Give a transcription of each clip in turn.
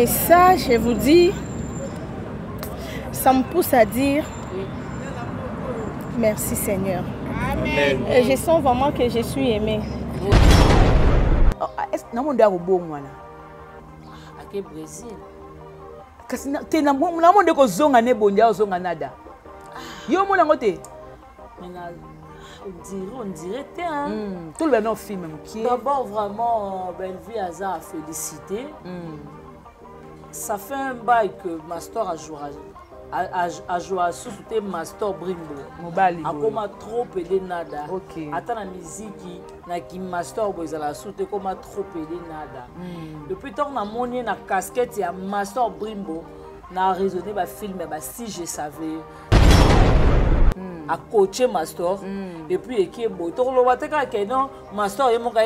Et ça, je vous dis, ça me pousse à dire merci Seigneur. Amen. Et je sens vraiment que je suis aimée. Namoni nde akobongwana. Ake Brésil. Kasi te namoni nde kozonga ne bondi akozonga nada. Yo omona yango te? On dirait, on dirait te, hein. Toloba no film mokie. D'abord vraiment Bellevue aza à féliciter. Ça fait un bail que Master a joué a joué susu te Master Brimbo. Mobali. Akoma trop pede nada. Okay. Ata na miziki na ki Master boy ezala su te koma trop pede nada. Depuis tant na moni na casquette ya Master Brimbo na raisonné ba film ba si je savais. A coaché Master et puis eki boy tokoloba te kaka ke non Master ye moko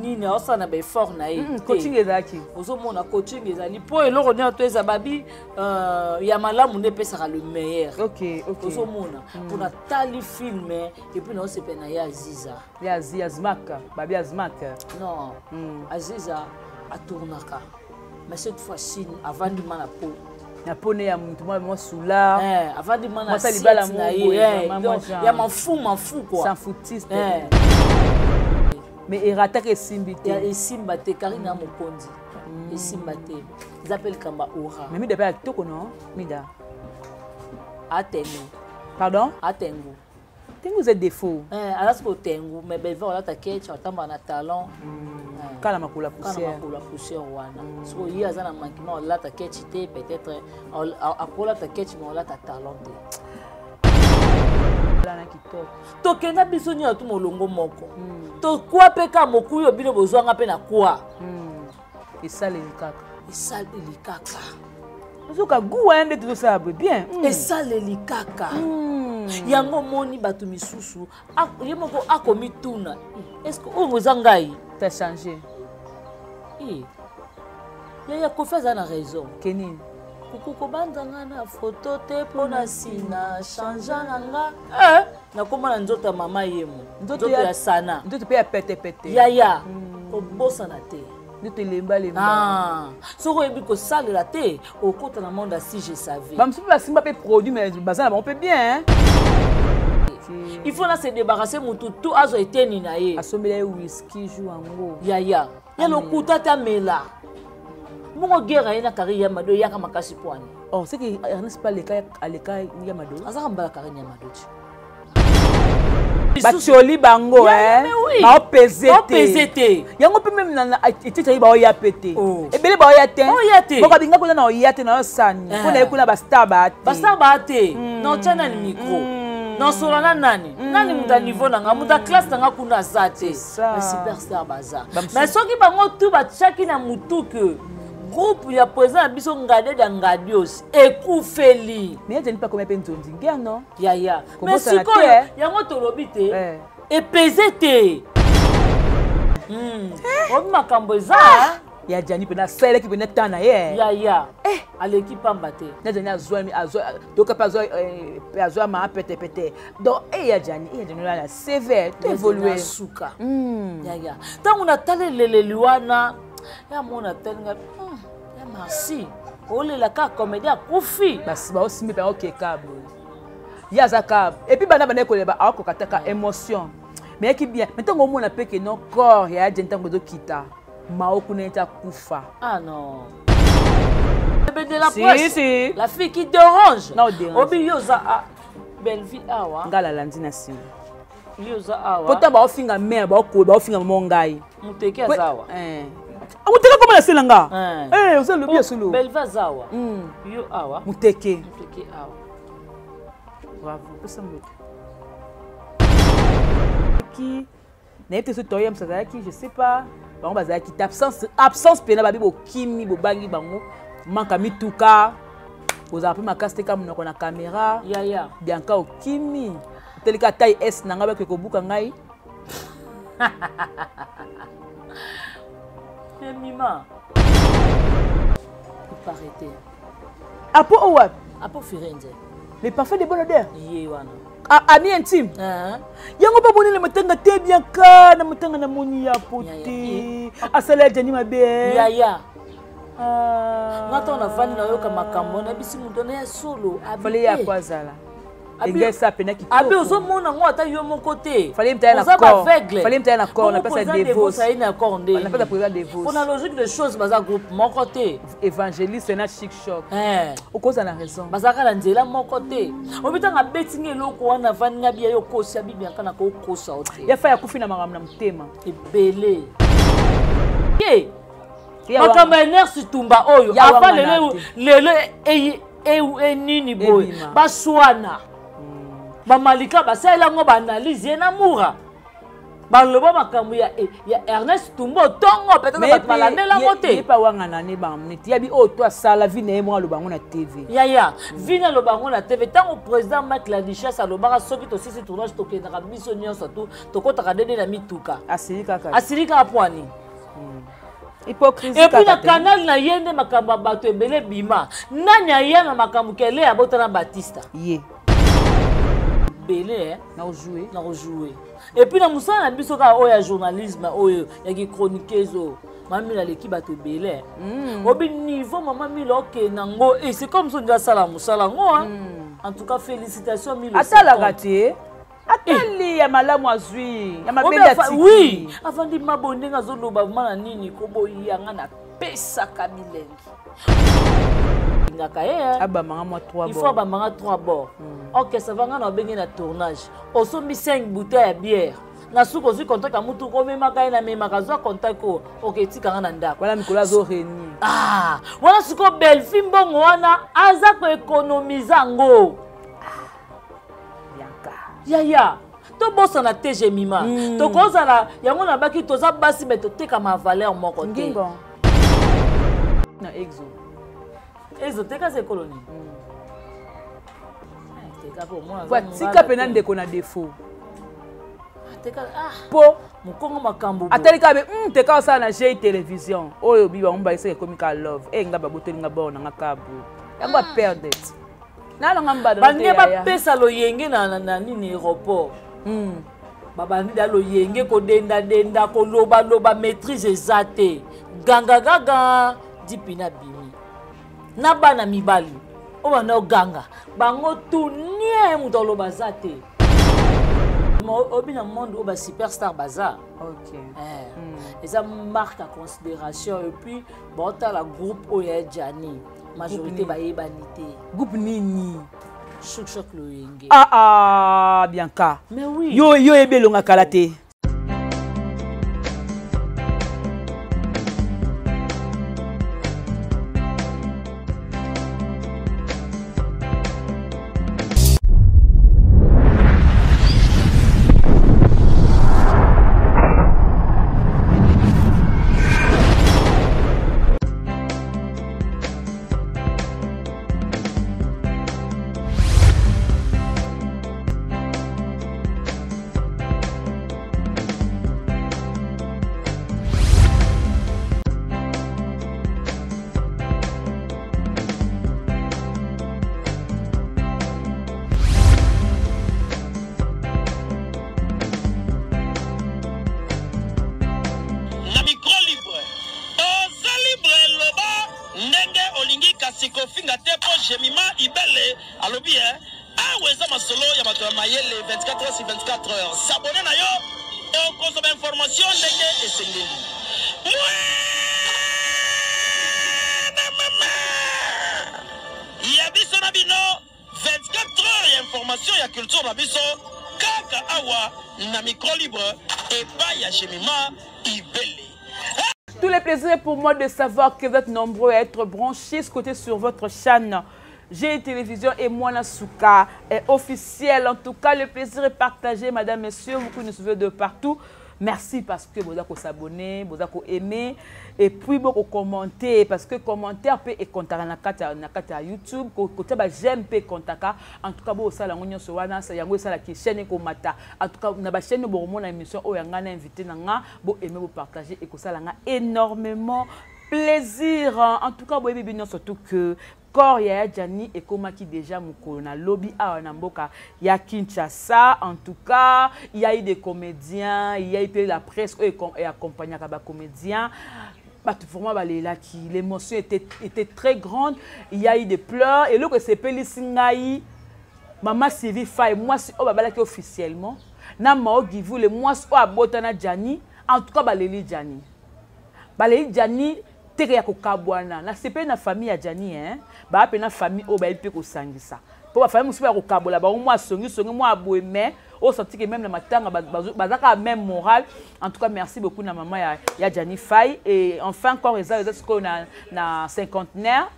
nini aosala na ba effort na ye. Coaching ezalaki. Ozomona coaching ezali po eloko nyonso to eza babi ya malamu nde epesaka le meilleur. Okay, okay. Ozomona mpona tali film et puis naosepela na ye Aziza. Ye Azmaka, babi Azmaka. Non, Aziza atournaka. Mais cette fois-ci avandi ma na po. Na pone ya mutu mwa soulard. Eh, avandi ma na Mwasa libala assiette na moko, ye, vraiment, eh, mwa donc, genre. ya mafu, mafu, quoi. Sans foutiste. Eh. Mais erataka esimbi te. Ya esimba te, Karine ya mokonzi. Esimba te. Eza pe likambo ya aura. Mais Mida pe ya kitoko, non? Mida. Atengu. Pardon? Atengu. Tengu eza défaut. Eh, alati ko tengu, mais Belva olata ketch, atamba na talon. Kala makolo ya Kala poussière. makolo ya poussière wana. Siko ye aza na manquement olata ketch te, peut-être, akolata ketch mais olata talon te. Lana kitoko. Tokenda biso nyonso tu molongo moko. Tokwa pe ka mokuyo bino bozwanga pe na kwa. Esaleli kaka. Esaleli kaka. Ozoka goût wana nde tozosala boye bien. Esaleli kaka. Yango omoni bato misusu, ye moko akomituna. Est-ce que oyo eza ngai? T'as changé. Eh. Yaya Kofi aza na raison. Kenini? Kuku kobanza nga na photo te mpo na sina changea na nga. Eh, nakoma na nzoto ya mama yemo. Nzoto Nzoto ya sana. Nzoto pe ya pete pete. Yaya, kobosana te. Nzoto elemba lemba. Ah, soki oyebi kosalela te, okota na monde ya si je savais. Ba mosusu basimba pe produit mais baza na bango pe bien, hein. Il faut na se débarrasser mutu tout azo eteni na ye. Asombela ye whisky jour yango. Yaya, ya lokuta ta mela. Mongo guerre aye na Karine Yamado yaka makasi poani. Oh, c'est que Ernest pas leka aleka Yamado. Azaka mbala Karine Yamado ti. Batioli bango, Ya, hein. mais oui. Ba opese te. Ba opese te. Yango pe même na etete ba oya pe te. Oh. Ebele ba oya te. Oya te. Boko binga kuna na oya te na osani. Eh. Kuna kuna ba star ba te. Ba star ba te. Na otia nani micro. Na osola na nani? Nani muta niveau na nga, muta classe na nga kuna aza te. C'est ça. Ba superstar baza. Ba mosusu. Mais soki bango tout ba tiaki na mutu que groupe ya président na biso Ngade da Ngadios ekufeli. Mais ya pas combien pe nzonzi guerre non? Ya ya. Comment Mais ça la sikoyo, terre? yango tolobi te. Eh. Epese te. Obi makambo eza, hein? Ya Gianni pe na salaki pe na tana ye. Ya ya. Eh. Aleki pamba te. Na Gianni azwa mi azwa toka pe azwa, pe azwa ma pete pete. Donc eh ya Gianni, eh ya Gianni la sévère, tu Ya évoluer. Gianni asuka. Ya ya. Tango na tale leleli wana, ya mona tale nga, ya merci. Olela ka comédien akufi. Basi ba osimbi pe oke câble. Ya za câble. Et puis bana bana koleba akoka taka émotion. Mais qui bien. Mais tango mona pe que non corps ya Gianni tango zo kita. Mao kuna eta kufa. Ah non. Bébé de la Si, presse. si. La fille qui dérange. Non, dérange. Obi yoza a Bellevue awa. Ngala landi na sima. Yoza awa. Pota ba ofinga mère ba oko ba ofinga maman ngai. Muteke azawa. Eh. Ah, muteke koma na sela nga. Eh. Eh, oza lobi ya solo. Bellevue azawa. Yo awa. Muteke. Muteke awa. Bravo, pesa mbote. Ki na ye te so toyem azalaki, je sais pas. Bango bazalaki te absence, absence pena babi bokimi bobangi bango manque ya mituka ozala mpe makasi te kaka monoko na caméra. Ya, ya. Bianca okimi otelika taille S na ngai bakoki kobuka ngai. Mima. Il paraît. Apo owa? Apo Firenze. Mais parfait de bonne odeur. Ye wana. Ah, ami intime. Hein? Yango pa bonele matanga te Bianca na matanga na moni ya pote. Ya, ya. Asala ya Gianni mabe. Ya, ya. Ah. Nga ntango navandi nayoka makambo nayebisi moto wana ya solo. Fallait ye ako azala. Eglise apena kitoko. Abi ozomona yango ata yo moko te. Fallait mtaya na corps. Fallait mtaya na corps na pesa devos. Aye na corps nde. Na pesa président devos. Pona logique de choses baza groupe moko te. Évangéliste na chic choc. Eh. Okoza na raison. Bazalaka na nzela moko te. Obi tanga abeti nga eloko wana avandi nga biya yo kosi abi bianka na kokosa yo te. Ya fa ya kufi na makambo na motema. Ebele. Ye. Makambo ya Nersi Tumba oyo avant lelo lelo enini boye baswana bamalika basalela yango baanalyse ye na mura baloba makambo ya, ya Ernest Tumbo ntongo peut-être bato balandela yango te. Ye pa wangana ne bango yabi oyo to asala vi na ye moko aloba yango na TV. Yaya vi na aloba yango na TV ntango président Mike Ladichesse alobaka soki tosisi tournage tokendaka biso nyonso tu tokɔtaka ndende na mituka. Asili kaka. Asili kaka mpo ani. Hypocrisie. Et puis na canal na ye nde makambo ya bato ebele bima. Nani aya na makambo kele abota na Batista? Ye. Ebele eh. Na kojouer. Na kojouer. Et puis na mosala na biso kaka oyo ya journalisme oyo ya kichroniqueuse oyo. Mama Milo aleki bato ebele. Obi niveau Mama Milo okende yango et c'est comme ça nde asala mosala yango. En tout cas félicitations Milo. Asalaka te. Atali ya malamu azwi ya mabe ya tiki. Oui, avandi mabo ndenge azoloba mana nini koboya nga napesaka bilengi. Ngaka ye. Abamanga mwa 3 bords. Il faut abamanga 3 bords. OK, ça va nga na obenge na tournage. Osombi 5 bouteilles ya bière. Na suka ozwi contact ya mutu omemaka ye na memaka zwa contact oyo ok etikanga na ndako. Wana mikolo azo renier. Ah, wana sikoyo Bellevue mbongo wana aza koekonomize yango. Yaya tobosana te Jemima. Tokozala yango na baki toza basi me totekama valeur moko te. Na exo. Exo teka ze ekolo nini? Tika pena ndeko na défaut. Po mokongo makambo. Atali ka be teka osala na G télévision. Oyo bi bango ba eseka ekomi ka love. Eh nga baboteli nga bor na nga kabu. Yango a perdre. Nalonga mbado. Balingi bapesa loyenge na na nini aéroport. Babandi da loyenge kodenda-denda kolobaloba maîtrise eza te. Ganga-gaga dipina bimi. Na bana mibali oyo banda oganga bango tu nie moto aloba aza te. Obi na monde oyo ba superstar baza. OK. Eza marque à considération et puis baotala groupe oyo ya Gianni. Majorité bayebani te. Groupe nini? Choc choc loyenge. Ah ah Bianca. Mais oui. Yo yo ebelonga kala te. Kofinga te po Jemima Ibele alobi awa eza masolo ya bato ya mayele 24 heures sur 24 heures. S'abonner na yo okozwa ba information ndenge esengeli. Mwana mama ya biso na bino 24 heures ya information ya culture na biso kaka awa na micro libre epai ya Jemima Ibele. Tout le plaisir est pour moi de savoir que vous êtes nombreux à être branchés ce côté sur votre chaîne G Télévision et Mwana Suka est officiel. En tout cas, le plaisir est partagé, madame, messieurs, vous qui nous suivez de partout. Merci parce que vous avez s'abonner, vous avez aimé et puis vous commenter parce que commentaire peut et contacter na kata na kata YouTube, côté ba j'aime peut contacter. En tout cas, vous sala ngonyo so wana sa yango sala ki chaîne ko mata. En tout cas, na ba chaîne bo mona émission oyo nga na invité na nga, bo aimer bo partager et ko sala nga énormément plaisir. En tout cas, bo yebi bino surtout que corps ya Gianni ekomaki déjà mokolo na lobby awa na mboka ya Kinshasa. En tout cas, il y a eu des comédiens, il y a eu la presse oyo e accompagnaka ba comédiens. Bato vraiment balelaki, l'émotion était très grande, il y a eu des pleurs. Eloko esepelisi ngai, mama Sylvie Fay, mwasi oyo babalaki officiellement na Mao Givule, mwasi oyo abota na Gianni. En tout cas baleli Gianni, baleli Gianni teke ya kokabwana. Nasepeli na famille ya Gianni, hein? Baa mpe na famille oyo bayebi mpe kosangisa, mpo bafamille mosusu ya kokabola bango, mwa songisongi, mwa boye, mais osenti que même na matanga baza kaka même morale. En tout cas, merci beaucoup na mama ya Gianni Fay. Et enfin encore, eza sikoyo na cinquantenaire,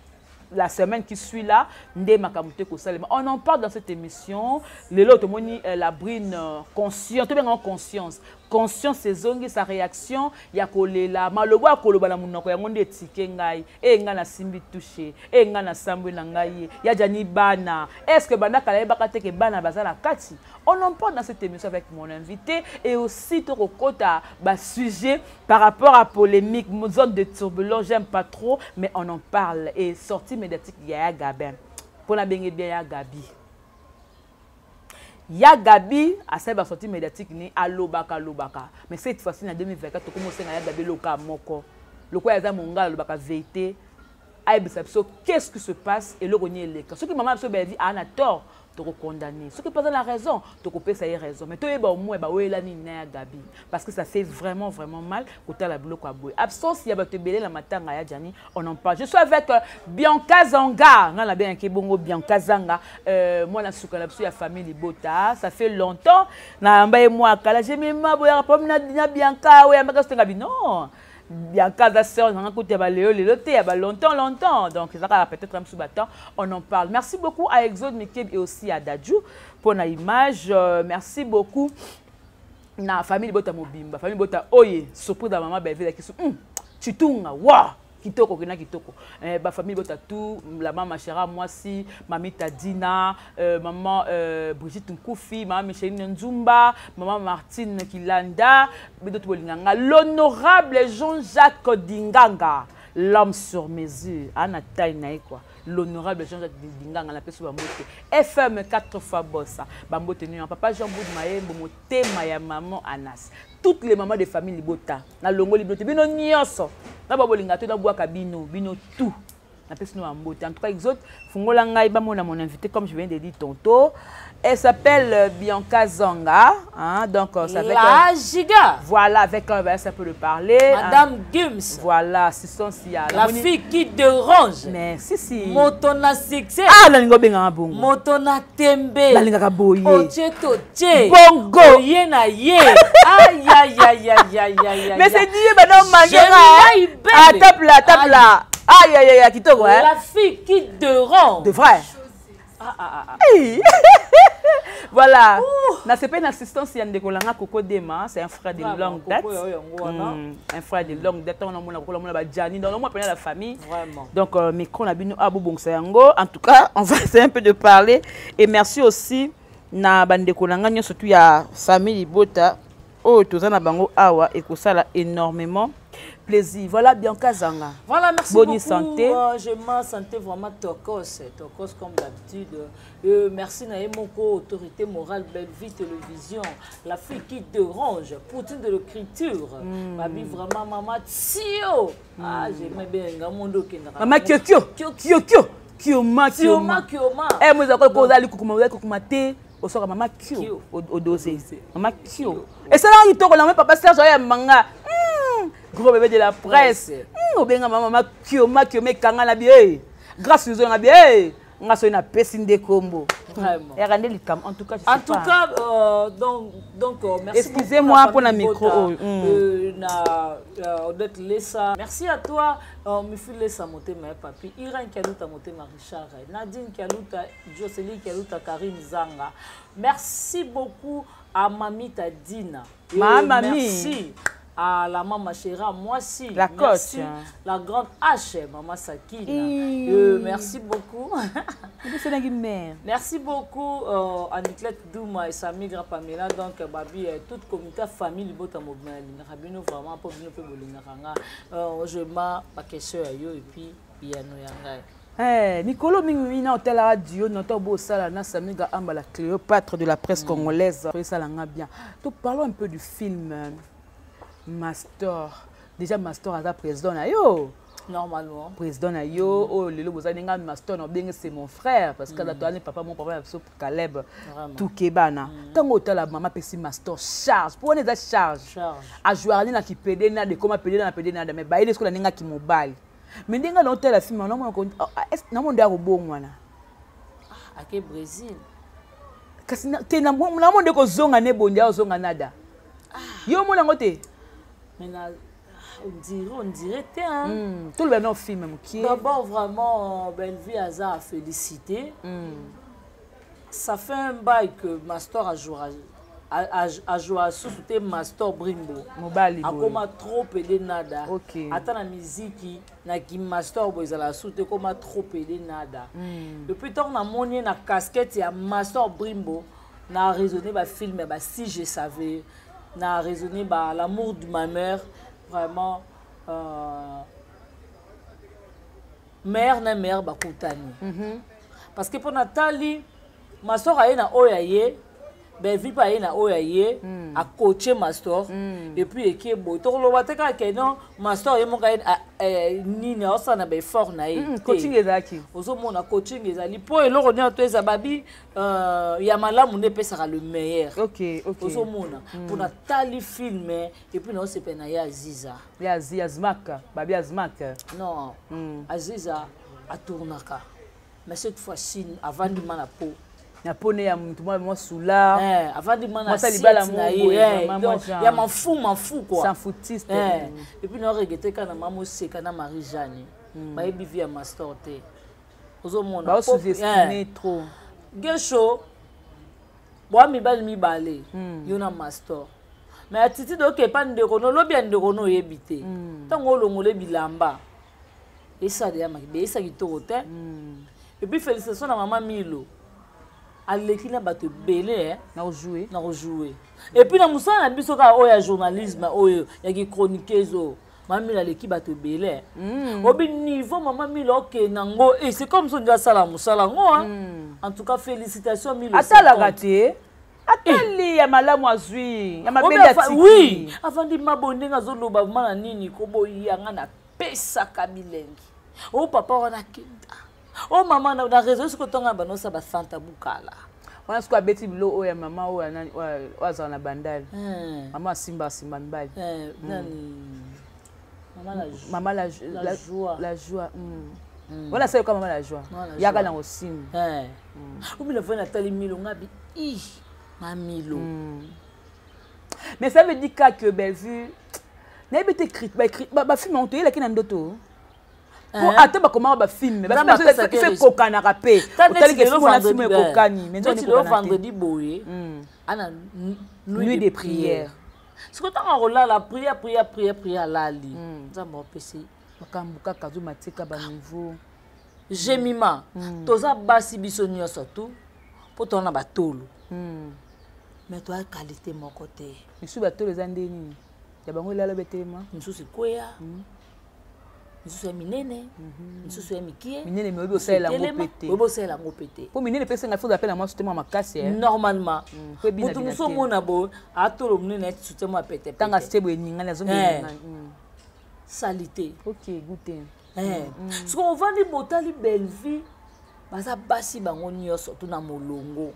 la semaine qui suit là nde makambo te kosalema. On en parle dans cette émission. Lelo tomoni la brine consciente, tobenga conscience, conscience ezongi, sa réaction ya kolela, malobo ya koloba na monoko yango nde etike ngai e ngai nasimbi touche e ngai nasambwe na ngai ye ya Gianni bana. Est ce que banda kala yebaka te ke bana baza na kati? On en parle dans cette émission avec mon invité et aussi tokokota basujet par rapport à polémique, zone de turbulence, j'aime pas trop, mais on en parle. Et sortie médiatique ya Gabin, mpona benge bien ya Gabi, ya Gabi asali basortie médiatique ni alobaka alobaka, mais cette fois-ci na 2024 tokomi osenga ya Gabi eloka moko lokola aza mongala, alobaka vérité, ayebisa biso qu'est-ce qui se passe, eloko nini eleka. Soki mama biso Belvi aa na tort, tokokondamne, soki mpe aza na raison, tokopesa ye raison, mais toyeba au moins bawela nini na ya Gabi, parce que ça fait vraiment vraiment mal kotala biloko ya boye, absence ya bato ebele na matanga ya Gianni. On en parle. Je suis avec Bianca Zanga, nga nabengaki bongo Bianca Zanga, mwana suka na biso ya famille libota. Ça fait longtemps nayamba ye mwa kala, jemima boyaka problème na Bianca oyo yambaka sotenga bi non, Bianca aza sœur nanga kutu ya balelo lelo te, ya ba longtemps longtemps, donc eza kaka peut-être mosusu batemps. On en parle. Merci beaucoup à Exode Mikeb et aussi à Dadju pour na image. Merci beaucoup na famille libota mobimba, famille libota oye surprise ya mama Belvie kisu chitunga wa kitoko kena kitoko, ba famille libota tout, la mama Chera mwasi, mami Tadina, maman Brigitte Nkufi, maman Micheline Nzumba, maman Martine Kilanda, bido bolinganga, l'honorable Jean-Jacques Dinganga, l'homme sur mesure, ana taille na ye quoi, l'honorable Jean-Jacques Dinganga na peso bambote FM 4 fois bossa, bambote ni papa Jean Boud Mayembo, motema ya maman Anas, toutes les mamans de famille libota na longoli bino te, bino nyonso na babolinga te, na bwaka bino bino tout, napesi no bambote. En tout cas, Exode, fungola ngai bamona mon invité. Comme je viens de dire tantôt, elle s'appelle Bianca Zanga, hein, donc c'est avec la giga. Voilà, avec elle, on va un peu le parler, hein. Madame Gims. Voilà, assistance ya la fille qui dérange. Mais si si. Moto na succès. Ah, nalingo benga bongo. Moto na tembe. Nalingaka boye. Otie totie. Bongo. Oye na ye. Aïe aïe aïe aïe aïe aïe. Mais c'est Dieu madame Mangera. Ah, tape là, tape là. Aïe aïe aïe, kitoko, hein. La fille qui dérange. De vrai. Ah, ah, ah, ah. Hey. Voilà. Na c'est pas une assistance ya ndeko langa Coco Dema, c'est un frère de longue date. Un frère de longue date, on a mona kola mona ba Gianni, donc moi la famille. Vraiment. Donc micro na bino abu bon ça yango. En tout cas, on va essayer un peu de parler et merci aussi na bandeko langa nyonso surtout ya famille Bota oyo toza na bango awa et ko sala énormément plaisir. Voilà Bianca Zanga. Voilà, merci Bonne beaucoup. santé. Je m'en santé vraiment tokos, tokos comme d'habitude. Merci Naemoko, autorité morale, Belle Vie Télévision, la fille qui dérange, Poutine de l'écriture. Babi vraiment maman Tio. Ah, j'aimais bien Ngamondo Kendra. Maman Kio Kio. Kio Kio Kio. Kioma Kioma Kioma. Eh moi zakol ko zali kokuma kokuma te. Osoka mama Kio Kio. Au dossier. Mama Kio. Et c'est là il toko la papa Serge ya manga. Gros bébé de la presse. Obenga mama mama Kioma Kioma kanga na bi. Grâce aux na bi. Nga so na pesi nde kombo. Vraiment. Et rendez le cam. En tout cas, je sais En tout pas. cas, donc, merci Excusez-moi beaucoup pour la famille micro. Bota. Na Odette Lessa. Merci à toi, Mifi Lessa Motema papi, Irène Kialuta Motema Richard, Nadine Kialuta, Jocelyn Kialuta, Karine Zanga. Merci beaucoup à Mamita Dina. Et Ma mamie. Merci à la maman Chéra, moi aussi. La Merci. coach, hein. La grande H, maman Sakina. Hi. Merci beaucoup. C'est la mère. Merci beaucoup à Niclette Douma et Sami Pamela. Donc, Babi, toute communauté, famille, Libota Mobima, Rabino, vraiment, pour Bino Pe Bolinga Ranga. Je m'a pas question à yo et puis, Piano Yangai. Eh, Mikolo mingi na hôtel radio notre beau sala na Samiga Amba la Cléopâtre de la presse congolaise. Ça la nga bien. Donc parlons un peu du film Master. Déjà master aza président na yo. Normalement. Président na yo, oyo lelo boza ndenge master na obenge, c'est mon frère, parce que aza toani papa, mon papa na biso Caleb. Tukebana. Ntango otala mama apesi master charge, mpo wana eza charge. Charge. Ajouaka nde na kipede nada, ekoma pede na pede nada, mais bayeli soki na ndenge aki mobali. Mais ndenge na otala film, namona nde akobongwana. Ake Brésil. Kasi te, namona nde kozonga ne bondi, aozonga nada. Yo omona yango te? Mais na on dirait te, hein. Toloba no film mokie. D'abord, vraiment, Bellevue aza à féliciter. Ça fait un bail que Master a joué a joué susu te, Master Brimbo. Mobali boye. Akoma trop pede nada. Ata na miziki na kimaster boye ezala su te, ekoma trop pede nada. Depuis ntango namoni ye na casquette ya Master Brimbo, na raisonné bafilm ya ba Si je savais, na raisonné ba L'amour de ma mère, vraiment mère na mère bakutani. Parce que mpo natali Mastor aye na oyo aye, Belvi mpe aye na oyo aye, akoche Mastor et puis eke boye, tokoloba te kaka ke non, Mastor ye moko aye nini, aosala na baeffort na ye. Te. Coaching ezalaki. Ozomona coaching ezali mpo eloko nyonso to eza babi ya malamu nde epesaka le meilleur. Ozomona mpo natali film et puis naosepela na ye Aziza. Ya Azmak, babi Azmak. Non, Aziza atournaka, mais cette fois-ci avandi ma na po. Na pone ya mutu mwa soulard. Eh, avandi ma na Mwasi libala assiette na moko ye boye, eh, vraiment, donc, mwa genre. ya mafu mafu quoi. Sans foutiste. Eh, et puis naoregete kaka na mama Oseka na Marie Jeanne, bayebi vie ya Master te, ozomona. Bao sous-estimer trop. Gesho boa mibali mibale, yo na Master, mais attitude oke epa ndeko no, olobi ya ndeko no oyebi te. Ntango olongola bilamba esala ya mabe, esa kitoko te. Et puis félicitation na mama Milo, aleki na bato ebele eh, Na kojouer. Na kojouer. Et puis na mosala na biso kaka oyo ya journalisme, oyo ya kichroniqueuse, oyo mama Milo aleki bato ebele. Obi niveau mama Milo okende nango et c'est comme so nde asala mosala yango, hein. En tout cas, félicitations Milo. Atalaka te, atali ya malamu azwi, ya mabe Obi nde atiki. Oui, avandi mabo ndenge azoloba ma na nini koboyanga, napesaka bilengi o papa wana akenda o mama na réseau soki otonga banosa basanta bukala. Wana soki abeti bilo oyo ya mama oyo ya nani, oyo azala na Bandali. Mama asimba asimba mibali. Eh, nani, mama la Mama la La joie. La joie. Wana asali yoka mama la joie. Mama la Yaka joie. na kosimba. Eh. Obi na voi natali Milo ngabi i mamilo. Mais ça veut dire kaka que Bellevue nayebi te, bafilm yango toyelaki na ndoto po ata bakomaka bafilm Nzambe apesaki ife ekokanaka mpe. Otaliki film wana, film ekokani, mais nzoka neti lelo ekokana te. Vendredi boye ana Nuit de prière. Soki ntango akolala, prière, prière, prière, prière, alali, Nzambe apesi. Makambo kaka azomatika baniveau. Jemima, toza basi biso nyonso tu mpo toza na batolo, mais toya qualité moko te. Misusu batolo eza nde nini ya bango elala betelema. Misusu ekweya, misusu ya minene, misusu ya mikie. Minene me oyebi osalela yango mpe te. Oyebi osalela yango mpe te. Mpo minene mpe esenga fo apela mwa soutien mwa makasi, eh. Normalement Po ebina moto bina mosusu te. omona boye atolo monene neti soutien mwa pete. Ntango asie boye eningani, azongi eningani. Sali te. Ok, goûte. Soki ovandi botali Bellevue, baza basi bango nyonso to na molongo,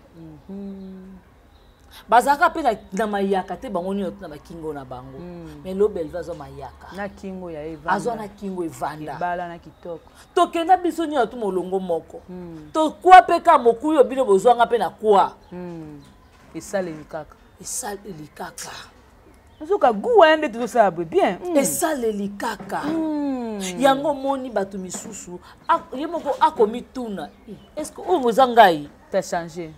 bazalaka mpe na mayaka te, bango nyonso to na bakingo na bango, mais lo Bellevue azwa mayaka. Na kingo ya evanda. Azwa na kingo evanda. Ebala na kitoko. Tokenda biso nyonso to molongo moko, tokwa mpe ka mokuyi oyo bino bozwanga mpe na kwa. Esaleli kaka. Esaleli kaka. Ozoka gu wana nde tozosala boye bien. Esaleli kaka yango. Omoni bato misusu ye moko akomituna: "Eh, est ce que oyo eza ngai?" Ta changé.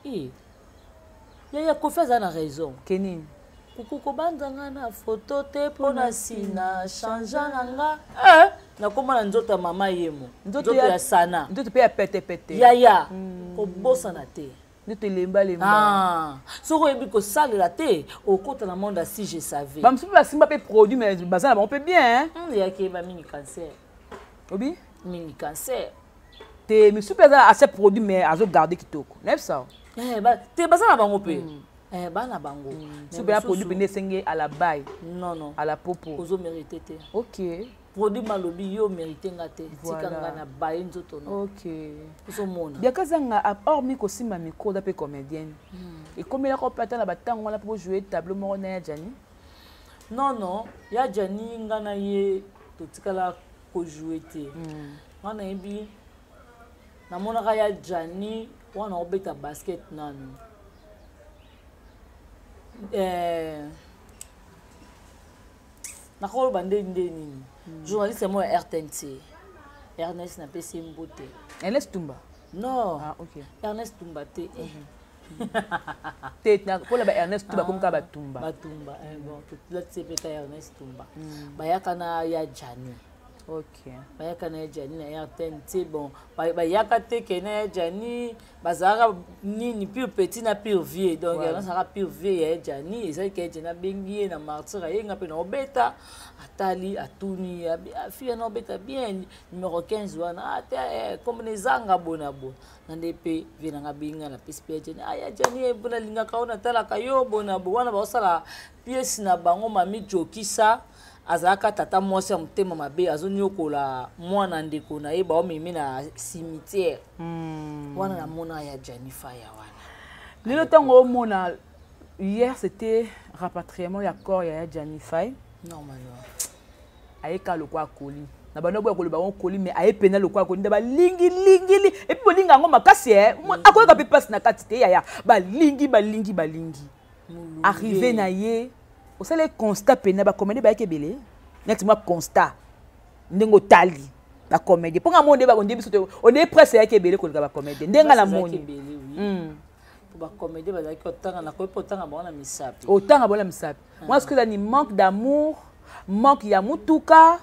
Eh, yaya Kofi aza na raison. Kenini? Kuku kobanza nga na foto te mpo na nsina change na nga. Eh, nakóma na nzoto ya mama yemo, nzoto ya sana. Nzoto mpe ya petepete. Yaya, kobosana te. Nzoto elembalemba. Ah, soki oyebi kosalela te, okota na monde ya Si je savais. Bamosusu mpe basimba mpe produit, mais baza na bango mpe bien, hein. Eyaki yeba mingi cancer. Obi. Mingi cancer. Te, misusu mpe aza ase produit, mais azogarde kitoko, nayebisa. Eh, te, baza na bango mpe. Eh, bana bango. Soki mpenza produit mpenza esenge à la baille. Non non. À la popo. Ozo mérité te. OK. Produit malobi yo mérité nga te. Tika nga na baye nzoto no. OK. Ozomona. Bianca Zanga hormis kosimba micro oza mpe comédienne. Ekomelaka mpe ata na batango wana mpo bojouer tableau moko na ya Gianni? Non non, ya Gianni nga na ye totikala kojouer te. Nga nayebi namonaka ya Gianni wana obeta basket nanu. Nakoloba nde nde nini journaliste moko ya RTNC Ernest napesi ye mbote. Ernest Tumba? Non. Ah, ok. Ernest Tumba te. Te, mpona ba Ernest Tumba komi kaka batumba. Batumba, bon, tolatisi mpe ka Ernest Tumba. Bayaka na ya Gianni. Ok. Bayaka na ya Gianni na RTNC, bon, bayaka te ke na ya Gianni bazalaka nini pure petit na pure vieux. Donc azalaka pure vieux ya Gianni, ezalaki ya Gianni abengi ye na martyr ayenga mpe na obeta, atali atuni fille na obeta bien numéro 15 wana te comme nezanga bona bona. Na nde mpe vie nanga abengi nga na pesi mpe ya Gianni, ah ya Gianni bona lingaka oyo natalaka yo bona bo wana baosala pièce na bango mami Jokisa. Azalaka tata mwasi ya motema mabe azonyokola mwana ndeko na ye baomemi na cimetière. Wana namona ya Gianni Faya wana. Lelo ntango omona hier c'était rapatriement ya corps ya Gianni Faya. Normalement. Ayeka lokwa akoli. Na bando boya koloba ngo koli mais aye pena lokwa akoli nda balingi lingi li et puis bolinga yango makasi akoyoka pe passe na kati te yaya balingi balingi balingi. Arrivé na ye osala constat pena ba comédie ba yekebele neti moi constat ndenge otali ba comédie ponga monde ba onde biso onde presse ya kebele koleka ba comédie ndenga na moni ba comédie bazalaki otanga na koyepa otanga bango na misapi otanga bango na misapi moi ce que ni manque d'amour manque ya mutuka.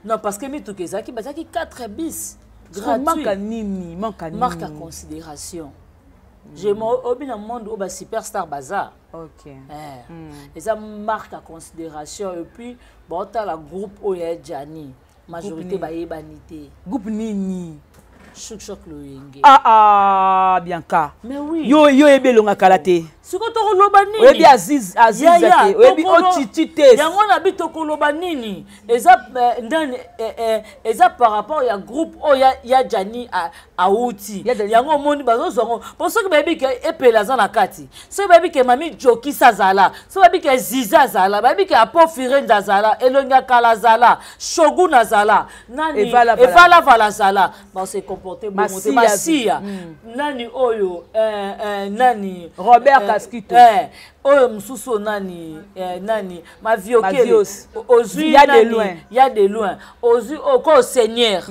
Non parce que mituka ezalaki bazalaki 4 bis gratuit. Manque nini manque nini manque à considération. Je obi na monde oyo ba superstar baza. OK. Eza marque à considération et puis baota la groupe oyo ya Gianni majorité bayebani te. Groupe nini? Choc choc loyenge. Ah ah Bianca. Mais oui. Yo yo ebelonga kala te. Siko tokoloba nini? Oyebi Aziz Aziz te, oyebi Otiti te. Yango na bi tokoloba nini? Eza ndani eza par rapport ya groupe oyo ya Gianni auti. Yango omoni bazozwa ngo. Po soki bayebi ke Epela aza na kati. Soki bayebi ke Mami Jokisa azala, soki bayebi ke Ziza azala, bayebi ke Apo Firenze azala, Elongi ya Kala azala, Shogun azala, nani Evala Vala azala, ba se comporter bongo te. Masia. Nani oyo nani Robert Kaskito. Oyo mosusu nani nani Maviokele. Ozui nani ya de loin. Ozui oko Seigneur.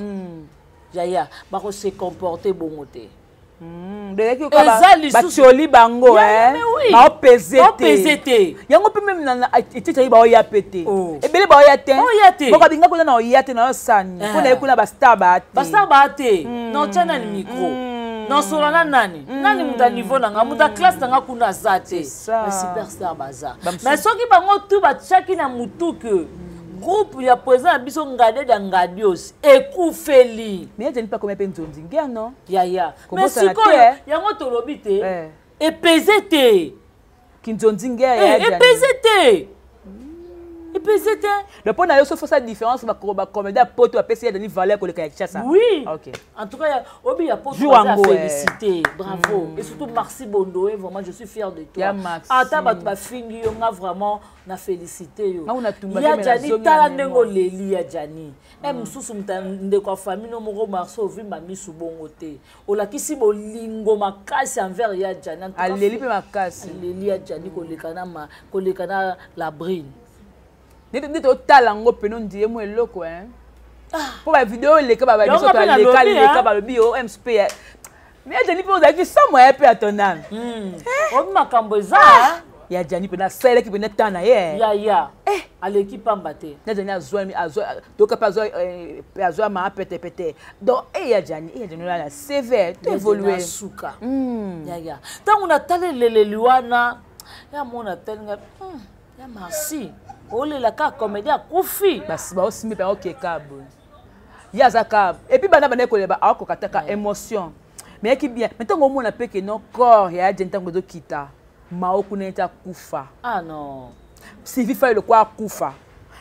Yaya, bako se comporter bongo te. Eza lisusu batioli bango, baopese te. Yango mpe meme na etitaki baoya pe te. Ebele baoya te. Boko binga kuna na oya te na osani. Mpona ye kuna bastar baa te. Bastar baa te. Na otya nani micro. Na osola na nani. Nani moto ya niveau na nga, moto ya classe na nga kuna aza te. Ba superstar baza. Mais soki bango tu batiaki na mutu ke groupe ya président ya biso Ngade da Ngadios ekufeli. Mais ezali pa komia pe nzonzi ngia non? Ya ya. Mais sikoyo yango tolobi te. Epese te. Kinzonzi ngia ya. Epese te. Epese te. Le point d'ailleurs sauf sa différence ba ba comédien poto ba pesi ya Denis valeur koleka ya Kinshasa. Oui. OK. En tout cas obi ya poto ba félicité. Bravo. Et surtout Marcy Bondoé, vraiment je suis fier de toi. Ata ba ba fingi yo nga vraiment na félicité yo. Ya Gianni tala ndengo leli ya Gianni. Mususu ndeko ya famille no moko Marceau ovimba misu bongo te. Olakisi bolingo makasi envers ya Gianni. Aleli pe makasi. Aleli ya Gianni koleka na ma koleka na la brine. Nde totala ngo peno ndiye mo eloko hein. Po ba vidéo eleka ba biso to leka leka balobi o MSP. Mais Gianni pe ozalaki sans moyen pe ya ton âme. Obi makambo eza. Ya Gianni pe na salaki pe na temps na ye. Ya ya. Aleki pamba te. Na Gianni azwa azwa toka pe azwa pe azwa ma pete pete. Donc ya Gianni, ya Gianni la sévère, tout évoluer. Suka. Ya ya. Tango na tale leleli wana ya mona telinga ya merci. Olela ka comédien akufi. Basi ba osimbi pe okeka bo. Ya zaka et puis bana bana koleba akoka taka émotion. Mais qui bien. Mais tango mona pe que non corps ya Gianni tango do kita. Mao kuna neti akufa. Ah non. Sylvie Faye lokwa akufa.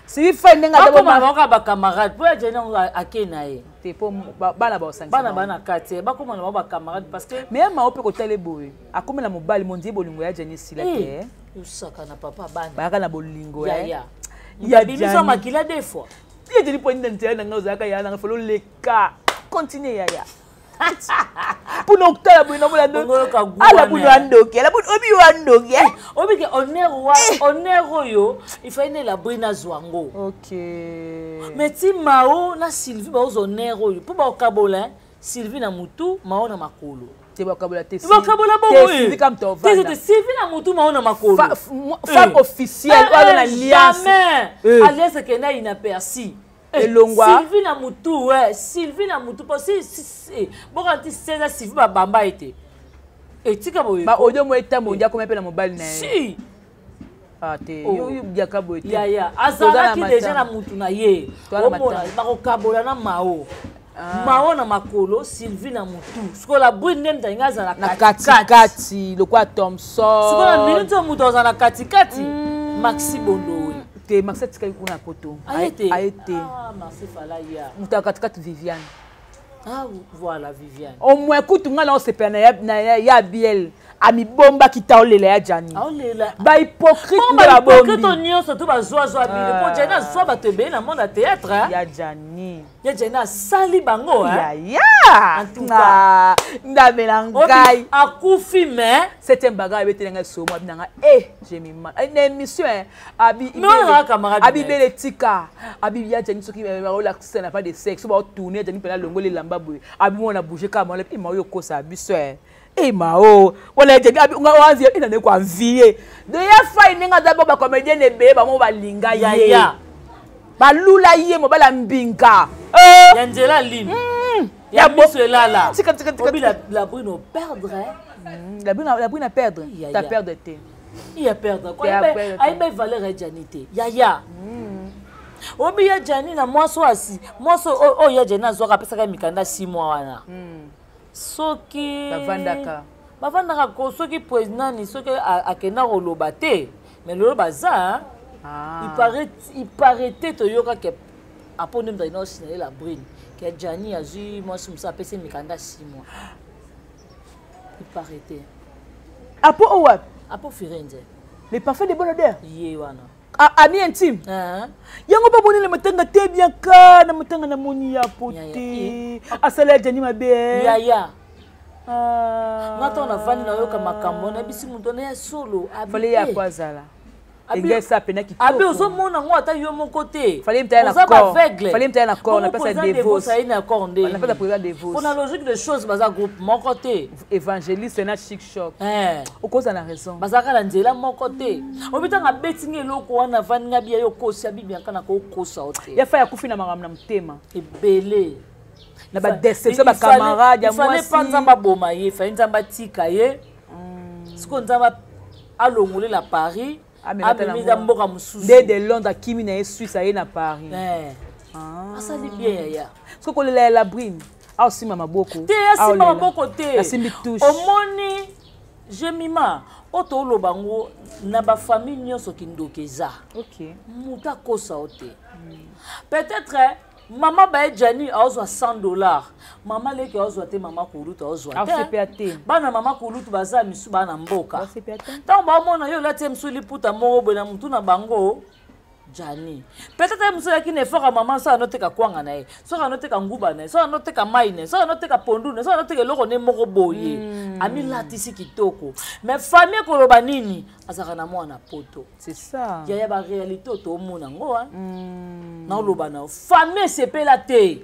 Sylvie Faye ndenge bakoma bango kaka bacamarade mpo ya Djani yango ake na ye te mpo bana baosangisa bana bana kati eh, bakoma na bango bacamarade parce que mais ya Mao mpe kotala boye akomi na mobali mondie bolingo ya Djani esila te eh. Osaka na papa bana bayaka na bolingo eh. Ya ya bimiso makila deux fois. Ya Djani mpo nini na nzela na ngai ozalaka ya na ngai folo leka continue yaya mpona okutala boye namona alabuni wa ndoki alabuni obi wa ndoki eh. Obike honneur wa eh. Honneur oyo il fallait ne la brine azwa yango. Ok, mais ti Mao na Sylvie baozwa honneur oyo mpo baokabola Sylvie na mutu, Mao na makolo. Te, bakabola te. Bakabola bongo te, Sylvie na mutu, Mao na makolo. Femme officielle oyo aza na alliance. Jamais alliance ekenda inaperci. Elongwa. Sylvie na mutu, ouais, Sylvie na mutu po si si boka ti seza Sylvie babamba ete etika boye. Ba audio mo etambo ndi akoma mpe na mobali na ye. Si. Ah te. Oh. Yo biaka boye te. Yaya azalaki deja na mutu na ye, omona bakokabola na Mao. Ah. Mao na makolo, Sylvie na mutu. Sikoyo la brune nde moto alingi azala na katikati lokola Thomson. Sikoyo na minute oyo moto azala na katikati, Maxi Bondowe. Te, Maxi atikali kuna na poto. Aye te. Aye te. Ah, Maxi fala ya moto ya katikati Viviane. Ah voilà, Viviane. Au moins kutu ngai na osepela na ya Biel, amibombaki ta olela ya Jani. Aolela. Bahypocrite nde. Bahypocrite nyonso to bazwazwa bino mpo Jani azwa bato ebele na monde ya théâtre. Ya Jani. Ya Jani asali bango. Yaya ndambe na ngai. Akufi mais septième bagarre ebeteli ngai somo abi na ngai e jemima na émission abi Abi bele tika abi ya Jani soki baolakisa na pas de sexe, baotourne Jani mpena longoli elamba boye, abi mona bouge kaka mona ma oyo okosa biso e mao wana ya Jani abi wanzi ina ko envie de ya Fai ndenge aza bo bacomédien ebele bango balinga ye, balula ye mobali ya mbinga. Ya nzela lini ya miso elala. Obi la brune operdre. La brune a perdre, ta perdre te. Iya perdre ayeba valeur ya Jani te. Yaya obi ya Jani na mwasi oyo asi mwasi oyo ya Jani azwaka, apesaka mikanda 6 mois wana. Soki bavandaka. Bavandaka ko soki président ni soki akenda koloba te, mais lelo baza. Il paraît te toyoka ke apo nde moto akenda kosignaler la brune ke Jani azwi mwasi mosusu, apesi mikanda 6 mois, il paraît te. Apo oyo wapi? Apo Firenze. Le parfum de bonne odeur. Ye wana. Ami intime yango mpe bonele matanga te, bianka na matanga namoni ya po te asala ya Jani mabe. Yaya, nga ntango navandi nayoka makambo nayebisi moto wana ya solo. Fale ye apo azala esa pena kitoko. Abi ozomona yango ata yo moko te. Fallait mutaya na corps, fallait mutaya na corps na place ya Devos. Aye na corps nde. Na place ya président Devos. Mpona logique de choses, baza groupe moko te. Évangéliste na Chic Choc, okoza na raison. Bazalaka na nzela moko te. Obi ntango abeti nga eloko wana, avandi nga biya yo kosi abi bianka na kokosa o te. Ya Fai akufi na makambo na motema. Ebele. Na badéception bacamarade ya mwasi. Pa Nzambe aboma ye, fallait Nzambe atika ye. Sikoyo Nzambe alongolela Paris, amemisa mboka mosusu. Nde de Londres akimi na ye Suisse, aye na Paris. Asali bien, yaya. Soki kolela ya Labrine, aosimba maboko. Te, asimba maboko te. Asimbi touche. Omoni Jemima oyo toloba ngo na bafamille nyonso, kindoki eza. Moto akosa o te. Peut-être mama baye Jani aozwa 100 dollars, mama leki aozwa te, mama kulutu aozwa te. Bana mama kulutu baza misu, bana mboka, ntango baomona yo olati ye mosu liputa moko boye na motu na bango Jani, peut-être ye mosu ayaki na effort ya mama soki anoteka kwanga na ye, soki anoteka nguba na ye, soki anoteka mai na ye, soki anoteka pondu na ye, soki anoteka eloko ne moko boye, amilatisi kitoko, mais famille ekoloba nini? Azalaka na mwana poto. C'est ça. Yaya, baréalité oyo toomona yango, naoloba na yo, famille esepela te.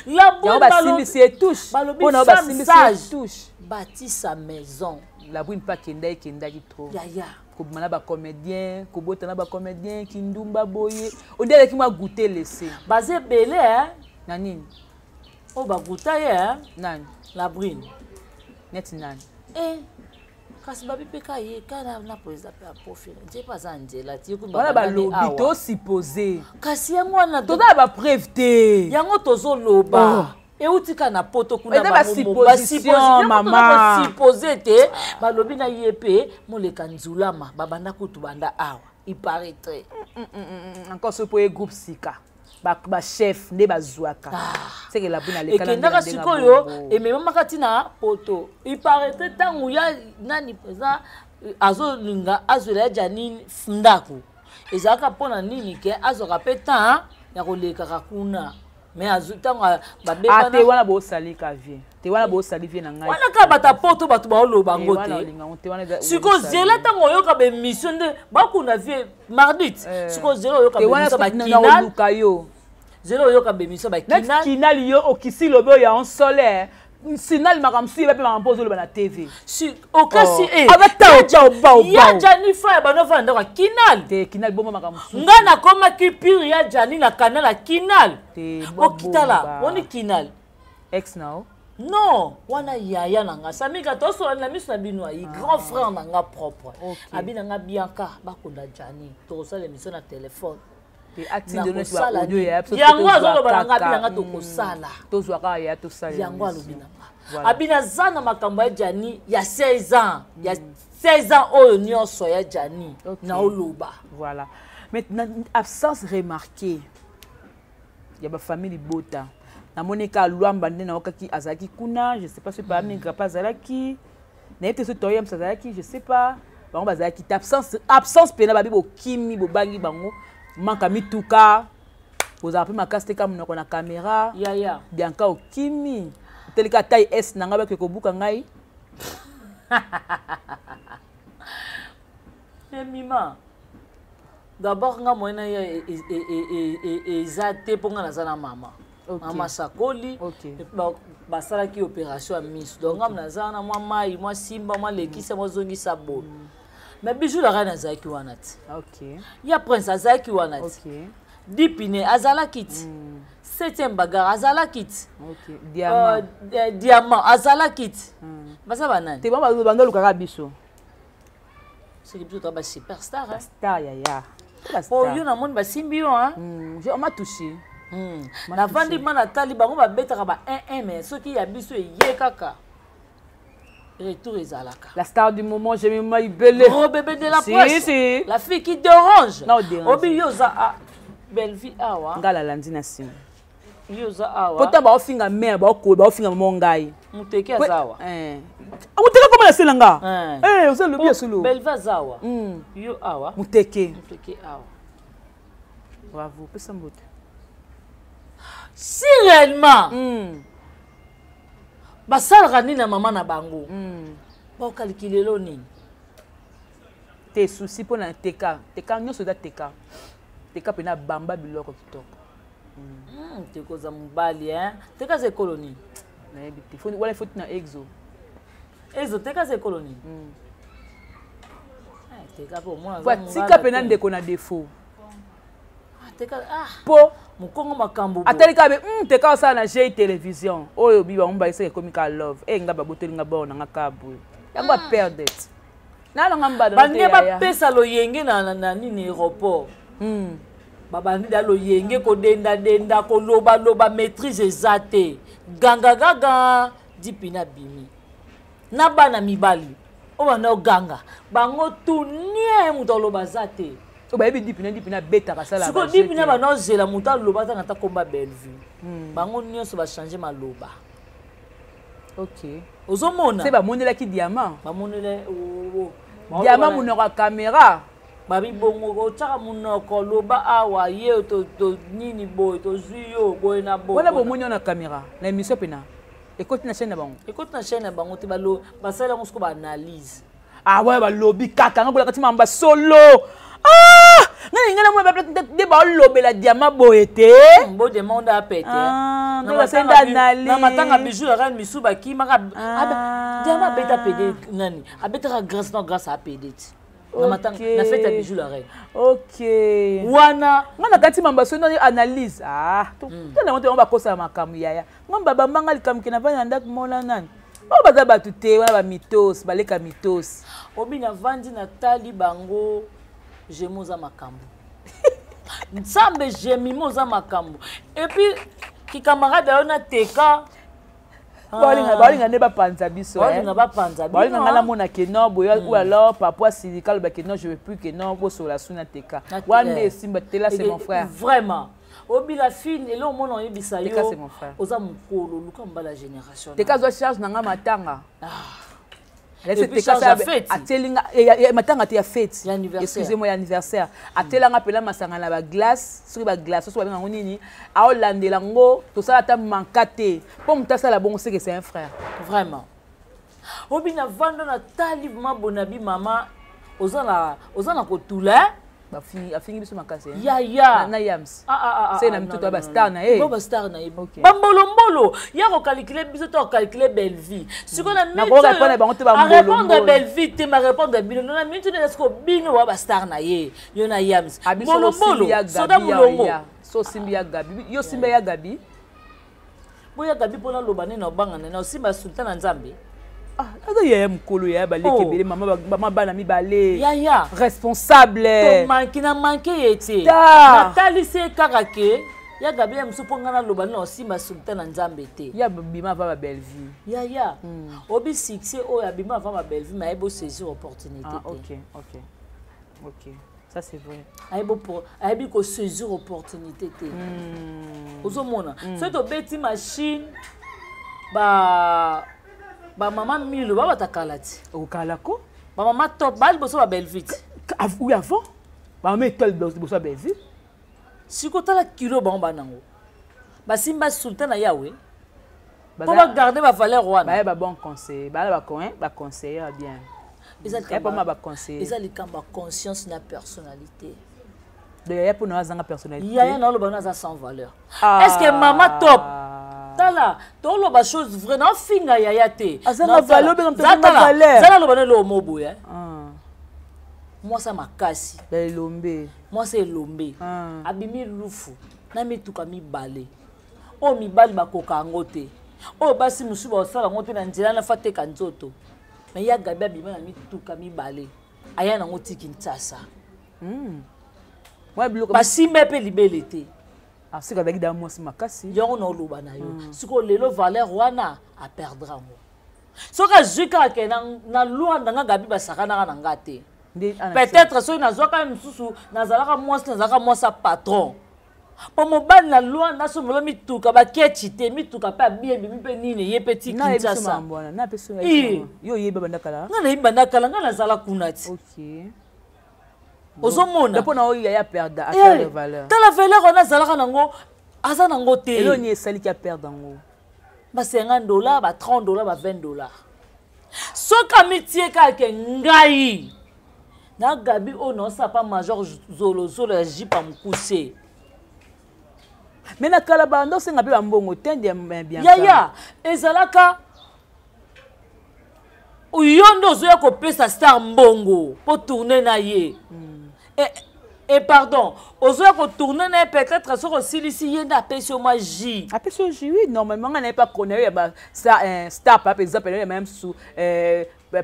Yango basimbisi ye touche. Balobi femme sage bâtit sa maison. La brune mpe akenda, ekendaki trop. Yaya. Kobima na bacomédien, kobota na bacomédien, kindumba boye, odi aleki mwa goûter laissé. Baza ebele. Na nini? Oyo baguta ye. Nani? La brune. Neti nani? Eh, kasi babi mpe ka ye ka na président mpe aprofile ntie mpe aza nzela ti. Wana balobi, tosuppose. Kasi yango wana. Toza na bapreuve te. Yango tozoloba. Euti kaka na poto kuna. Eza ba supposition, mama. Basuppose te, balobi na ye mpe moleka nzulama babanda kutu banda awa, il paraîtrait. Encore soki po ye groupe sika, bachef nde bazwaka sekela buna. Ekendaka sikoyo, ememamaka ntina poto. Il paraîtrait ntango ya nani président azolinga azwela ya Janine ndako, ezalaka mpona nini ke azwaka mpe temps ya kolekaka kuna, mais ntango babebana te wana bosalika vie te, wana bosali vie na ngai. Wana kaka bato ya poto, bato baoloba yango te. Sikoyo zela ntango oyoka baémission nde bakunda vie mardit. Sikoyo zela oyoka baémission bakinal yo. Zela oyoka baémission bakinal. Kinal yo okisi lobi oyo ya onsole sinal, makambo mosusu yeba mpe makambo mpo ozoloba na TV. Okasi. Ya Jani fa ya bano fana ndako ya kinal. Te, kinal bomba makambo mosusu. Nga nakomaki pire ya Jani na kanal ya kinal. Okitala woni kinal. Ex nao. Non, wana yaya na nga Samika, tosola na miso na bino, ayi grand frère na nga propre. Abi na nga Bianca, bakonda Jani, tokosala émission na téléphone. Yango azoloba na nga, abi na nga tokosala. Tozwaka ya tosala. Yango alobi na nga, abi naza na makambo ya Jani ya 16 ans, ya 16 ans oyo nyonso ya Jani naoloba. Voilà, maintenant absence remarquée ya bafamille libota, namoni ka Lwamba nde naokaki azalaki kuna. Je sais pas soki paminga mpe azalaki, nayebi te soki toyemsa azalaki, je sais pas. Bango bazalaki te, absence, absence mpena. Babi bokimi, bobangi bango, manque ya mituka, bozala mpe makasi te ka monoko na caméra. Yaya. Bianca okimi, otelika taille s na ngai, bake kobuka ngai. Mima, d'abord nga moyen na ye eza te, mpo nga naza na mama. Mama sakoli, basalaki opération ya miso, donc nga naza na mwa mai, mwa simba, mwa lekisa, mwa zongisa boye. Mais Bijou la Reine azalaki wana ti, ya Prince azalaki wana ti, Dipine azalaki ti, septième bagarre azalaki ti, Diamant azalaki ti. Baza banani? Te, bando olukaka biso. Soki biso toa basuperstar. Star, yaya. Po yo namoni basimbi yo. On m'a touché. Navandi ma natali bango babetaka ba 1 1, mais soki ya biso eye kaka, retour ezalaka. La star du moment, j'ai mis maibele. Gros bébé de la presse. Si. La fille qui dérange. Non, dérange. Obi yo za a Bellevue awa. Ngala landi na nsima. Yo za awa. Pota baofinga mare, baokoye, baofinga mamo ngai. Muteke aza awa. Muteke koma na se na nga. Oza lobi ya solo. Bellevue aza awa. Yo awa. Muteke. Muteke awa. Bravo, pesa mbote. Si réellement basalaka nini na mama na bango, baokaliki lelo nini? Te, souci mpo na teka teka nyonso eza teka teka mpena bamba biloko kitoko. Teka oza mobali, teka aza ekolo nini? Nayebi te, wana ifoti na exo. Exo, teka aza ekolo nini? Teka mpe omona. Tika mpena ndeko na défaut. Po mokongo makambo. Atali kaka be teka osala na g télévision oyo bi bango bayesaka ekomi ka love e nga baboteli nga bao nanga ka boye yango aperde nalanga mbada. Baninge bapesa loyenge na nini aéroport, babandi da loyenge kodendadenda, kolobaloba, maîtrise eza te, gangagaga. Dipina bimi na bana mibali oyo banda oganga bango tunie, moto aloba aza te. Oyo bayebi Dipina, Dipina abetaka, asala. Sikoyo Dipina banda ozela moto aloba atanga ata komba Bellevue, bango nyonso bachange maloba. Ozomona. Se bamonelaki Diamant. Bamonela. Diamant monoko ya caméra. Babi bongo otiaka monoko, loba awa ye to nini boye, tozwi yo boye na boye. Wana bomoni wana caméra na émission mpena ekoti na chaîne na bango. Ekoti na chaîne na bango te, basali yango siko baanalyse. Ah ouais, balobi kaka nga bolaka ti mamba solo. Ah, ngai ngai namona nde balobela Diamant boye te. Bo demande apete. Na matanga Bijou la Reine, misu bakimaka. Diamant abeta pede nani abetaka grâce na grâce apede ti na matanga na fête ya Bijou la Reine. Wana. Nga na kati mamba solo analyse. Ah, tona ngo te, bakosala makambo yaya nga babambanga likambo ke navandi na ndako mona nani oyo baza bato te wana bamitos baleka mitos. Obi navandi natali bango, jemo oza makambo, Nzambe, jemima oza makambo. Et puis kikamarade ayo na teka. Baolinga nde bapanza biso. Baolinga bapanza bino. Baolinga nga namona ke non boye, ou alors papa silika aloba ke non, je veux plus que non bosola su na teka wana nde esimba te. Là, c'est mon frère. Vraiment, obila fine eloko omona oyebisa yo. Teka, c'est mon frère. Oza mokolo, luka mobala génération. Teka azwa charge na nga matanga. Et puis charge ya fête. Atelinga matanga te, ya fête. Ya anniversaire. Excusez-moi, ya anniversaire. Atelanga mpela masanga na baglace, soki baglace, soki babenga yango nini, aolandela yango, tosala ata manka te. Mpo moto asala bongo, seke c'est un frère. Vraiment, obina vanda na tali mabona bi mama oza na kotula, eh? Afingi biso makasi, eh? Yaya. Na yams. Ah, ah, ah, Se na mituto ya bastar na ye. Bo bastar na ye, bambolombolo ya kokalikile biso to kokalikile Bellevie. Sikoyo na Nakoka répondre bango te, bambolombolo. Arépondre Bellevie te, ma répondre bino na minute nde. Sikoyo bino wa bastar na ye, yo na yams mbolombolo soda molongo. So osimbi ya Gabi, yo osimbi ya Gabi. Boya Gabi mpona aloba nde na obangana na osimba sultan na Nzambe. Ah, aza yaya mokolo, yaya baleki. Oh. Ebele mama, mama bana mibale. Yaya. Responsable. Tomanki na manke ye te. Ta. Natalisi ye kaka ke ya Gabi ya mosusu, mpo ngai naloba nde na osimba sultan na Nzambe te. Ya bima ava babellevue. Yaya, obi succès oyo abima avant babellevue, mais ayebi osaisir opportunité Ah, te. Ok, ça c'est vrai. Ayebi kosaisir opportunité te. Ozomona, soki tobeti machine, ba bamama milo babata kala ti. Okala ko. Bamama top baa liboso babellevue ti. Oui, avant bamama étoile liboso ya Bellevue. Sikoyo tala kilo bango banango basimba sultan na yawe mpo bagarde bavaleur wana. Baya babon conseiller, baya baconseiller bien. Eza Ya pama baconseiller. Eza likambo ya conscience na personnalité. Donc yaya mpona azanga personnalité. Yaya na oloba no aza sans valeur. Ah. Est ce que mama top, tala, toloba chose vraie, naofinga yaya te. Azanga valeur, obenga moto azanga valeur. Zala aloba no eloko mo boye. Ah. Mwasi ya makasi. Elombe. Mwasi elombe. Ah. Abimi lufu na mituka mibale oyo mibali bakoka yango te, oyo basi mosusu bakosala yango te na nzela na fa teka nzoto. Me ya Gabi abima na mituka mibale, aya nango tiki Ntsasa. Mwa biloko. Basimba mpe libele te. Asika azalaki da mwasi makasi. Yango na oloba na yo. Sikoyo lelo valeur wana aperdre yango. Soki azwi kaka ke na Lwanda, nga Gabi basakanaka na nga te. Nde ana. Peut-être soki nazwaka mosusu, nazalaka mwasi, nazalaka mwasi ya patron, mpo mobali na Lwanda asombola mituka, baketi te mituka mpe abiembimi mpe nini ye mpe ti Na yebi so Kinshasa. makambo wana na peso. Eh. Yo oyeba banda kala. Nga nayebi banda kala, nga nazala kuna ti. Ok. Ozomona. Mpo na oyo yaya perdre, Eh, aperdre valeur. Tala valeur wana azalaka nango, aza nango te. Eloko nini esaliki aperdre yango? Ba 50 dollar, ba 30 dollar, ba 20 dollar. Soki amitie kaka ke ngai na Gabi oyo naosala pa major zolozolo ya jipe ya mokuse. Me na kala banda osenga mpe bambongo te bien. Yaya, ezalaka yo nde ozoya kopesa star mbongo mpo tourne na ye. E pardon, ozoya kotourne na ye, peut-être soki osilisi, ye nde apesi yo mwa jus. Apesi yo jus, oui. Normalement ngai naye pa kona yo ya ba star par exemple ya mama mosusu,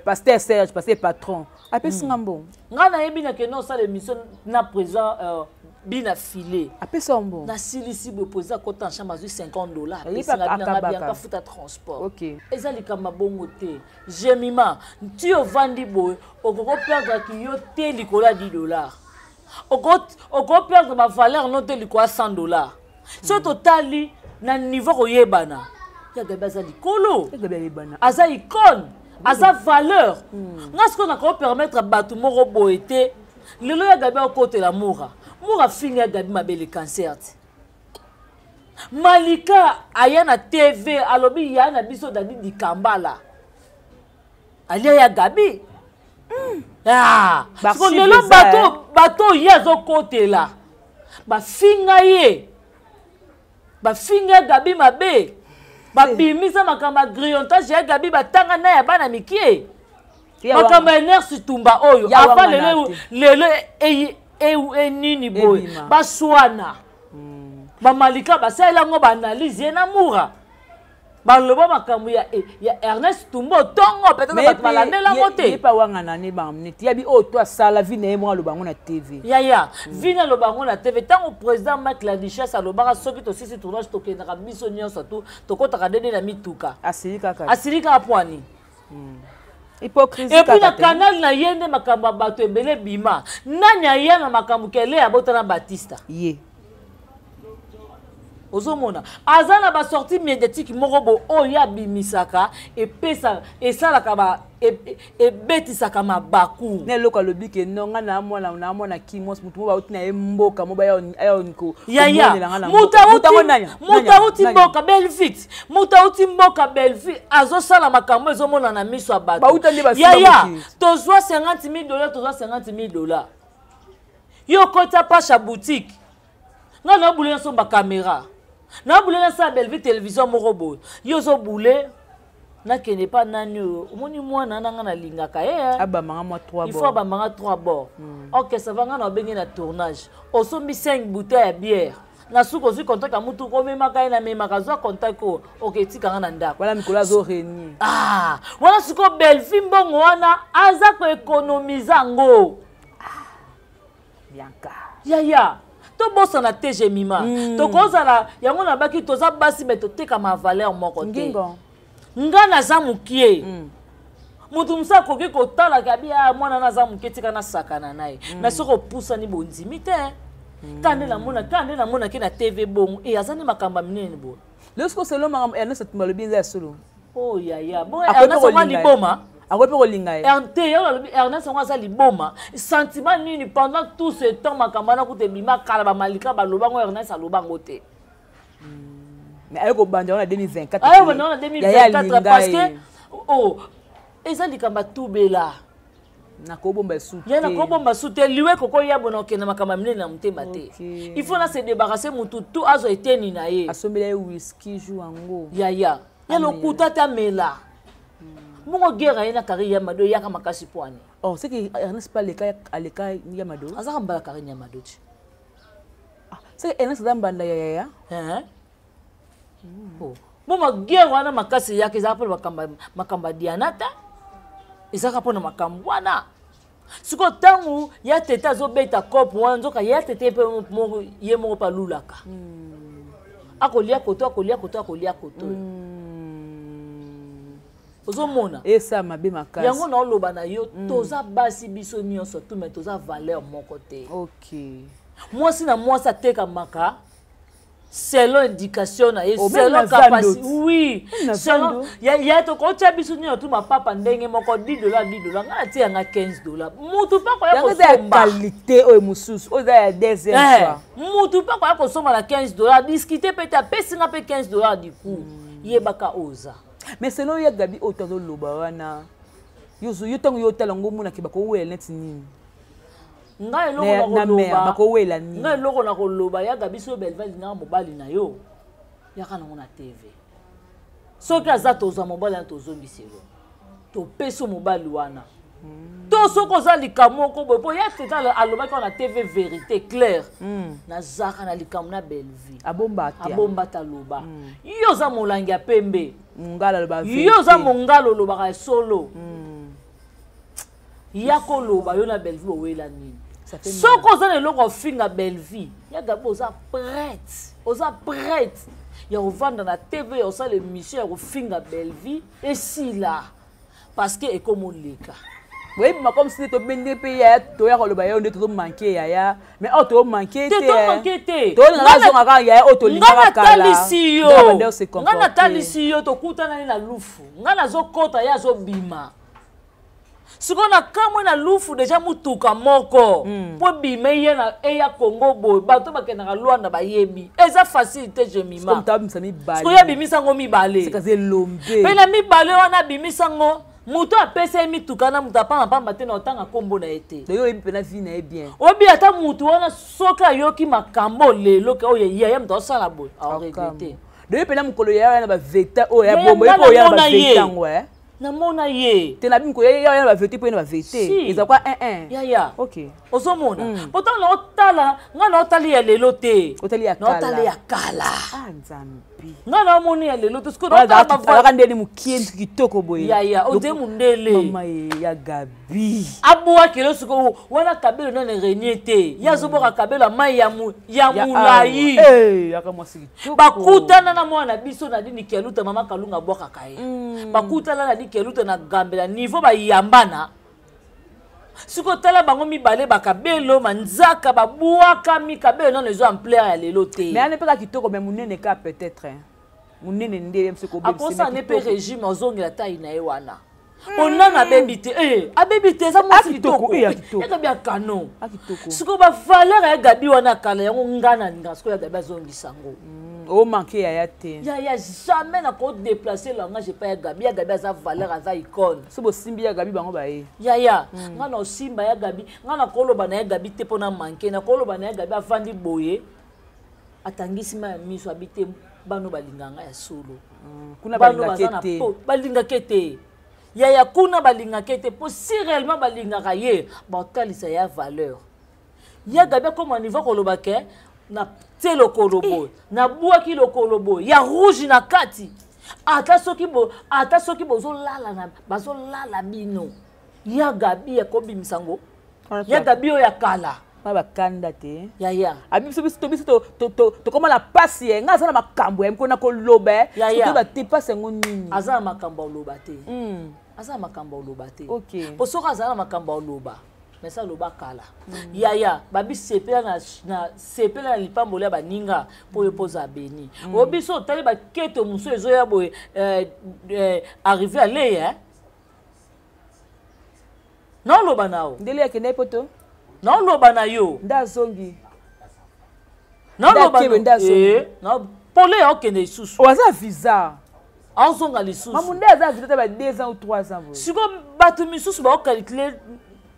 pasteur Serge, pasteur patron apesi nga mbongo. Ngai nayebi nakende osala émission na président bina file. Apesi yo mbongo. Nasilisi boye, président akota na chambre, azwi 50 dollar. Ayebi. Apesinga binanga. Akabaka. Bianka futa transport. Ok. Eza likambo ya bongo te. Jemima nti ovandi boye, okoki operdre yo te likolo ya 10 dollar, okoki perdre bavaleur no te likolo ya 100 dollar. Soki totali na niveau koyebana, ya Gabi aza likolo. Gabi ayebana. Aza icône, aza valeur. Nga sikoyo nakopermettre bato moko boye te. Lelo ya Gabi akotela mura mura, finga ya Gabi mabele, cancer te. Malika aya na TV, alobi ya na biso Dadi Dikambala alia ya Gabi. Ah, siko lelo bato bato oyo ye azokotela, bafinga ye, bafinga ya Gabi mabe, babimisa makambo ya grignotage ya Gabi, batanga na ya bana mikie, makambo ya nerse tumba oyo avant lelo lelo enini boye, baswana bamalika, basalela yango baanalyse ye na mura. Baloba makambo ya Ernest Tumbo ntongo, peut-être bato balandela yango te. Ye mpe awangana ne baneti yabi oyo to asala vi na ye moko aloba yango na TV. Yaya, vi na aloba yango na TV. Ntango président Mike la Duchesse alobaka soki tosisi tournage, tokendaka biso nyonso, tu tokɔtaka ndenge na mituka. Asili kaka. Asili kaka pwani. Hypocrisie. Et puis na canal na ye nde makambo ya bato ebele ebima. Nani aya na makambo kele abotana Batista? Ye. Ozomona aza na basortie médiatique moko bo oyo abimisaka, epesa, esalaka ba ebetisaka mabaku. Na eloko alobi ke no, nga na mwana, na mwana kimos, motu mo bauti na ye mboka mo baya aya. Yaya, moto auti mboka Belvit, moto auti mboka Belvi, azosala makambo ezomona na miso ya bato. Yaya, tozwa 50 000 dollars, tozwa 50 000 dollars. Yo okota pasha boutique, nga nabule, nasomba caméra, nabule, nasala Belvi télévision moko boye. Yo ozobule, nakende pa nani oyo omoni mwana na nga nalingaka ye. Abamanga mwa 3. Il faut abambanga 3 bord. Ok, ça va, nga na obenge na tournage, osombi 5 bouteille ya bière, na suki ozwi contact ya mutuka, omemaka ye, namemaka, zwa contact oyo, ok, etikanga na ndako. Wana mikolo azorenier. Ah, wana sikoyo Belvi mbongo wana aza koéconomiser yango. Bianca. Yaya, tobosana te, Jemima, tokozala yango na baki, toza basi me totekama valeur moko te. Ngingo. Nga naza mokie, moto mosusu akoki kotalaka bi a mwana na aza moke, tika nasakana na ye. Mais soki opusani, bondimi te. Ka nde namona, ka nde namonaki na TV bongo e aza nde makambo ya minene boye. Lelo sikoyo, selo makambo Ernest Atumba alobi eza ya solo? Oh yaya, bongo Akoki mpe Ernest yango kolinga ye. liboma. Akoki mpe kolinga ye. Te, yango nalobi, Ernest yango aza liboma. Sentiment nini pendant tout ce temps? Makambo wana kuta ebima kala, bamalika balobango, Ernest alobango te. Mais aye kobanda wana 2024. Aye kobanda wana Yaya 2024 alinga parce ye. que oh, eza likambo atubela. Nakobomba esu. Ye nakobomba su te, liwe kokoya bona okende makambo ya minene na motema te. Il faut na se débarrasser, mutu tu azwa eteni na ye. Asombela ye whisky jour yango. Yaya ya lokuta te, amela bongo guerre aye na Karine ya Mado eyaka makasi po ani. Oh, c'est que Ernest pa aleka, aleka ya Mado. Azaka mbala Karine ya Mado ti. Ah, c'est que Ernest aza mbanda ya yaya. Hein? Oh. Bon, guerre wana makasi eyaka, ezalaka mpona makambo ya Diana te, ezalaka mpona makambo wana. Sikoyo ntango ya tete azobeta cope wana, nzoka ya tete mpe ye moko mpe alulaka, akolia koto, akolia koto, akolia koto. Ozomona. Esa mabe makasi. Yango naoloba na yo, toza basi biso nyonso tu, me toza valeur moko te. Mwasi na mwasi atekamaka selon éducation na ye, Oh, même na selon capacité. zando. Oui, Même na selon zando. ya tokotia biso nyonso tu mapapa ndenge moko, 10 dollar, 10 dollar, ngai natia yanga 15 dollar, mutu mpe akoya Yango eza ya kosomba. qualité, oyo mosusu oyo eza ya deuxième choix. Mutu mpe akoya kosomba na 15 dollar, discute mpe te, apesi nga mpe 15 dollar, du coup yebaka oza. Mais selon ya Gabi oyo tozoloba wana, yo yo ntango yo otala yango, omonaki bakowela neti nini? Ngai eloko Na mare na koloba, bakowela nini? Ngai eloko na koloba, yaka biso oyo Belva alingaka mobali na yo, yaka nango na TV. Soki aza, tozwa mobali wana, tozongiselo, topesi yo mobali wana. To soki oza likambo moko boye, mpo ya tete alobaki wana na TV vérité claire, nazaka na likambo na Bellevue. Abomba te. Abomba te, aloba. Yo oza molangi ya pembe. Mongala aloba. Yo oza mongala, olobaka ya solo. Ya koloba yo na Bellevue owela nini? Ça fait mal. Soki oza na eloko ofinga Bellevue, ya Gabi, oza prête, oza prête ya kovanda na TV, ya kosala émission ya kofinga Bellevue, esila, parce que ekomoleka. Boyebima comme si tobende mpe yaya, toya koloba yo nde tozomanke yaya, mais oyo tomanke te. Tomanke te. Tolinga azonga kaka yaya oyo Nga tolingaka kala. natalisi yo, Nde babanda se nga comporter. natalisi yo, tokutanani na lufu, nga nazokɔta, ye azobima. Sikoyo na kamwe na lufu déjà mutuka moko mpo bima eye na eya Kongo boye, bato bakendaka Lwanda bayebi eza facile te, Jemima. Moto abimisa mibale. Sikoyo abimisa yango mibale. Seka elombe. Mpe na mibale wana abimisa yango, moto apesa ye mituka na moto apambapamba te, na otanga nkombo na ye te. Donc yo oyebi mpena vie na ye bien. Oyebi ata motu wana, soki ayoki makambo lelo ke oyo ye moto asala boye, aoregretter. Donc yo mpena mokolo ya wana baveta oyo ya Yaya, bombo, ye nga mpo oya na namona ye. baveta yango, eh? Namona ye. Te na bimi ya ya ba vérité po na ba vérité. Eza kwa 1 1. Ya ya. OK. Ozomona. Pourtant na otala, nga na otali ya lelo te. Otali ya kala. Na otali ya kala. Ah Nzambi. Nga na omoni ya lelo te. Sikoyo na otala ba valaka ndeni mukie kitoko boye. Ya ya, ode mundele. Mama ya Gabi. Abwaki lelo sikoyo wana kabelo nani renier te. Ye azoboka kabelo ya mai ya mu ya mulayi. Eh, yaka mwasi kitoko. Bakutana na mwana biso na dini Kialuta mama Kalunga abwakaka ye. Bakutana na dini Kialuta na Gambela niveau bayambana. Sikoyo tala bango mibale bakabelo manzaka babwakami kabelo nano ezo ampleur ya lelo te. Mais ane pe ka kitoko mais munene ka peut-être. Munene nde ye msiko bebisi. Akosa ne pe régime ozongela taille na ye wana. Onana abebi te, eh abebi te eza mwasi kitoko. Ya Gabi ya canon. Sikoyo ba valeur ya Gabi wana kala yango nga na nga sikoyo ya Gabi azongisa yango. O manquer yaya te. Yaya jamais na ko déplacer langage epai ya Gabi. Ya Gabi aza valeur, aza icône. So bosimbi ya Gabi bango baye. Yaya, nga na osimba ya Gabi, nga na koloba na ya Gabi te pona manquer, na koloba na ya Gabi afandi boye. Atangisi ma ya miso abi te bano balinga nga ya solo. Kuna Bano balingaka baza na te. po, balingaka te. Yaya kuna balingaka te po si réellement balingaka ye, batalisa ya valeur. Ya Gabi akoma niveau koloba ke na tie lokolo boye, na bwaki lokolo boye, ya rouge na kati. Ata soki bo, ata soki bozolala na, bazolala bino. Ya Gabi akobimisa ngo. Ya Gabi oyo ya kala. Ba bakanda te. Yaya. Abi biso biso biso to to to to koma la passe ye. Nga aza na makambo ya mkona koloba, eh. Yaya. Soki ba te passe ngo nini? Aza na makambo ya loba te. Aza na makambo ya loba te. OK. Po soki aza na makambo ya loba, mais ça loba kala. Yaya, babi sepela na, na sepela na lipamboli ya baninga po yo poza béni. O biso otali ba keto musu ezoya boye, arrivé à leye, hein? Naoloba na yo. Ndele akende poto? Naoloba na yo. Nda azongi. Naoloba Nda akebe, nda azongi. Eh, na pole ya okende lisusu. O aza visa. Azonga lisusu. Mamu nde aza visa ta ba 2 ans ou 3 ans boye. Siko bato misusu ba calculer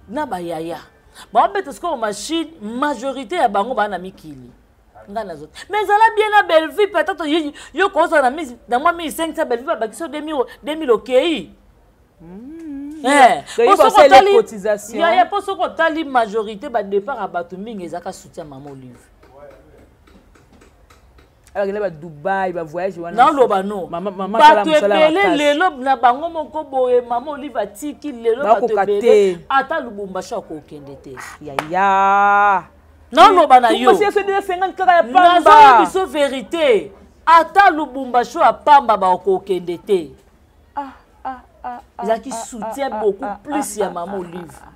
na ba yaya. Ba beta siko machine majorité ya bango ba na mikili. Nga nazo. Mais zala bien na Bellevue peut-être yo, yo koza na mise na moi 1500 Bellevue ba bakiso 2000 2000 okay. Eh, Donc, il po va soko faire les otali- cotisations. Ya, ya, po soko otali majorité ba départ à bato mingi ezaka soutien maman Olive. Alors, il y a Dubaï, ba voyage wana. Naoloba no. Mama, mama, sala Bato mosala ebele makasi. lelo na bango moko boye, maman Olive atiki lelo bato Bakoka ebele. te. Ata Lubumbashi akokende te. Ya, ya. Naoloba na yo. Lubumbashi ya soki 50 kaka ya pamba. Nazoyebi biso vérité. Ata Lubumbashi ya pamba bakokende te. Ah, ah, ah, ah, Ezalaki ah, soutien ah, beaucoup ah, plus ah, ya ah, maman ah, Olive. ah, ah.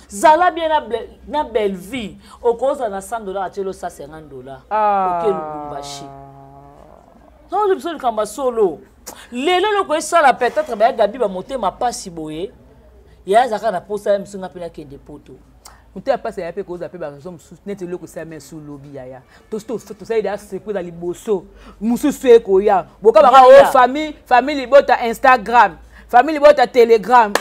Zala bien na na Bellevue. Okoza na 100 $, atielo 150 $. Ah. Oke Lubumbashi. Non, le biso kamba solo. Lelo loko esala peut-être ba Gabi ba motema pasi boye. Ya zaka na posa ya msunga pena kende poto. Motema pasi ya pe koza pe ba raison mususu neti loko sa mais sous lobby yaya. To to to sa ida secret dans liboso. Mususu e koya. Boka ba Yaya. o famille, famille libota Instagram, famille libota Telegram.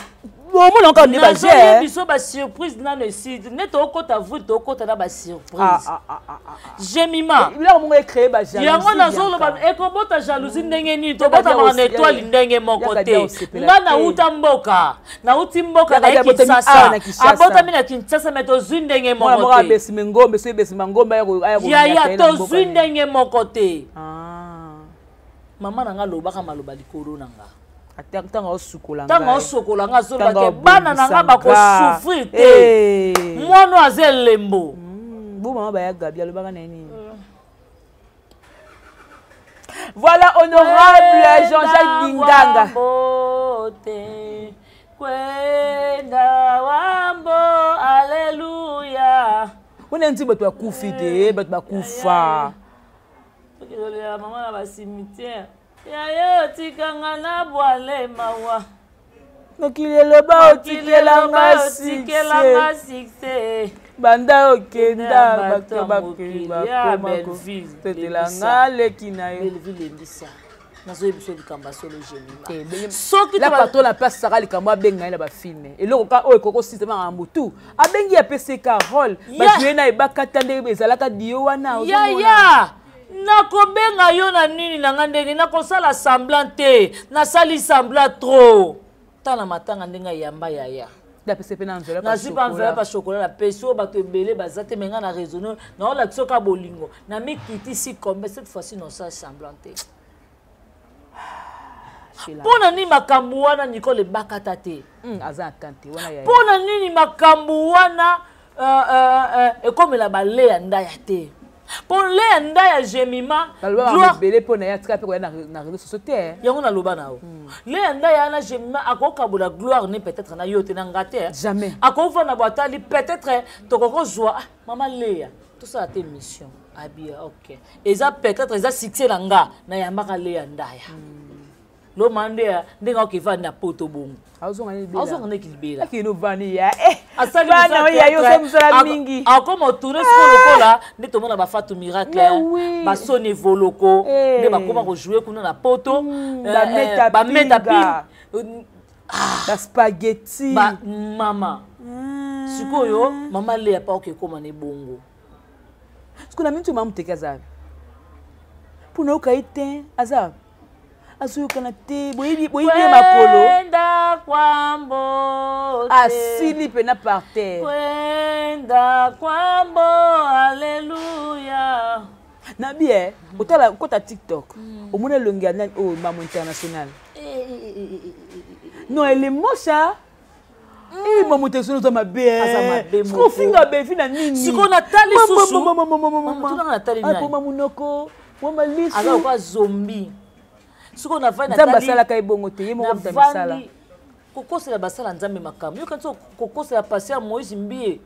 Bon, moi encore ni ba Nazo gère. biso ba surprise nano esi. Net okota vous to okota na ba surprise. Ah, ah, ah, ah, ah. Jemima. Il a mon créé ba jalousie. Yango nazo loba ekobota jalousie ndenge nini? Yaka Tobota dia ba na osi- étoile ndenge moko Yaka te. dia osepela Nga te. na uta mboka. Na uti mboka Yaka na dia abotami Kinshasa. awa na Kinshasa. Abotami na Kinshasa mais tozwi ndenge Mwana moko moko te. abesi mingombe, so ebesi mangombe, aya ko- aya ko- Ya, ya, nyata ye na mboka tozwi ye. ndenge moko te. Ah. Mama na nga alobaka maloba likolo na nga. Ata ntango aosukola Ntango ngai. aosukola ngai, azoloba Ntango ke bana na nga abongisa nga. bakosouffrir te. Eh. Mwana oyo aza elembo. Bo mama baya Gabi alobaka na ye nini? Voilà, honorable Jean-Jacques Dinganga. Wambote, kwenda wambo, alléluia. Wana nti bato bakufi te, bato bakufa. Tokezolela mama na ba cimetière. Ya yo tikanga na bwale mawa. Mokili eloba otikelanga Otikelanga succès. succès. Banda okenda, Bato bato ya bakei, mokili, ya bakoma Belleville, kotetela lembisa. nga leki na yo. Belleville lembisa. Nazoyebi biso likambo ya solo Jemima. Eh, bengi- Soki La to ba- patronne la place Sarah likambo abenga ye na ba film. Eloko ka oyo ekoko système ya motu. Abengi ya PCK rôle. Ba Ya. jouer na ebakata nde ezalaka dio wana, Ya, ozomona. ya. Nakobenga yo na nini na nga ndenge nakosala semblant te, nasali semblant trop. Tala matanga ndenge ayamba yaya. Napesi mpe na enveloppe. Nazwi mpe enveloppe ya chocolat, napesi oyo bato ebele baza te, me ngai na raisonne, naolakisa oka bolingo, namikitisi combien cette fois-ci nosala semblant te. Mpo na nini makambo wana Nicole ebakata te? Aza atante wana ya. Mpo na nini makambo wana ekomela baleya ndaya te? Mpo leya ndaya Jemima ebele mpo na ye atika mpe koya na réseau sociaux te. Yango naloba na yo, leya ndaya wana Jemima akokabola gloire ne peut-être na yo te, na nga te. Jamais. Akovanda bo atali, peut-être tokokozwa mama Leya tosala te mission abia, ok, eza peut-être eza succès na nga nayambaka leya ndaya. Loma nde ndenge akevanda na poto bongo, azonga nde kilibela. Akende ovandi ya asali bana oyo ya yo oza mosala mingi. Akoma tourne sikoyo lokola nde tomona bafatu miracle, basoni evoloko nde bakoma kojoue kuna na poto, bameta pin, baspaghetti. Mama sikoyo, mama Leya pa oke ekoma na ebongo. Sikoyo na minti, mama moteki aza mpona yoka ye te, aza azoyokana te, boyebi ye makolo asili mpena par terre. Kwenda kwambo, alleluya. Nabi e otala kota TikTok, omoni elongi ya nani oyo, mamo international. Non, elle est moche, hein. Eh, mamo international oza mabe. Aza mabe moko. Ofinga bevi na nini? Sikoyo natali susu. Tunanga natali nani? Akoma monoko wama lisu. Aza lokola zombi. Sikoyo navandi. Nzambe asalaka ye bongo te, ye moko moto misala. Kokosela basala Nzambe makambo yoka nti kokosela pasteur Moïse Mbiye,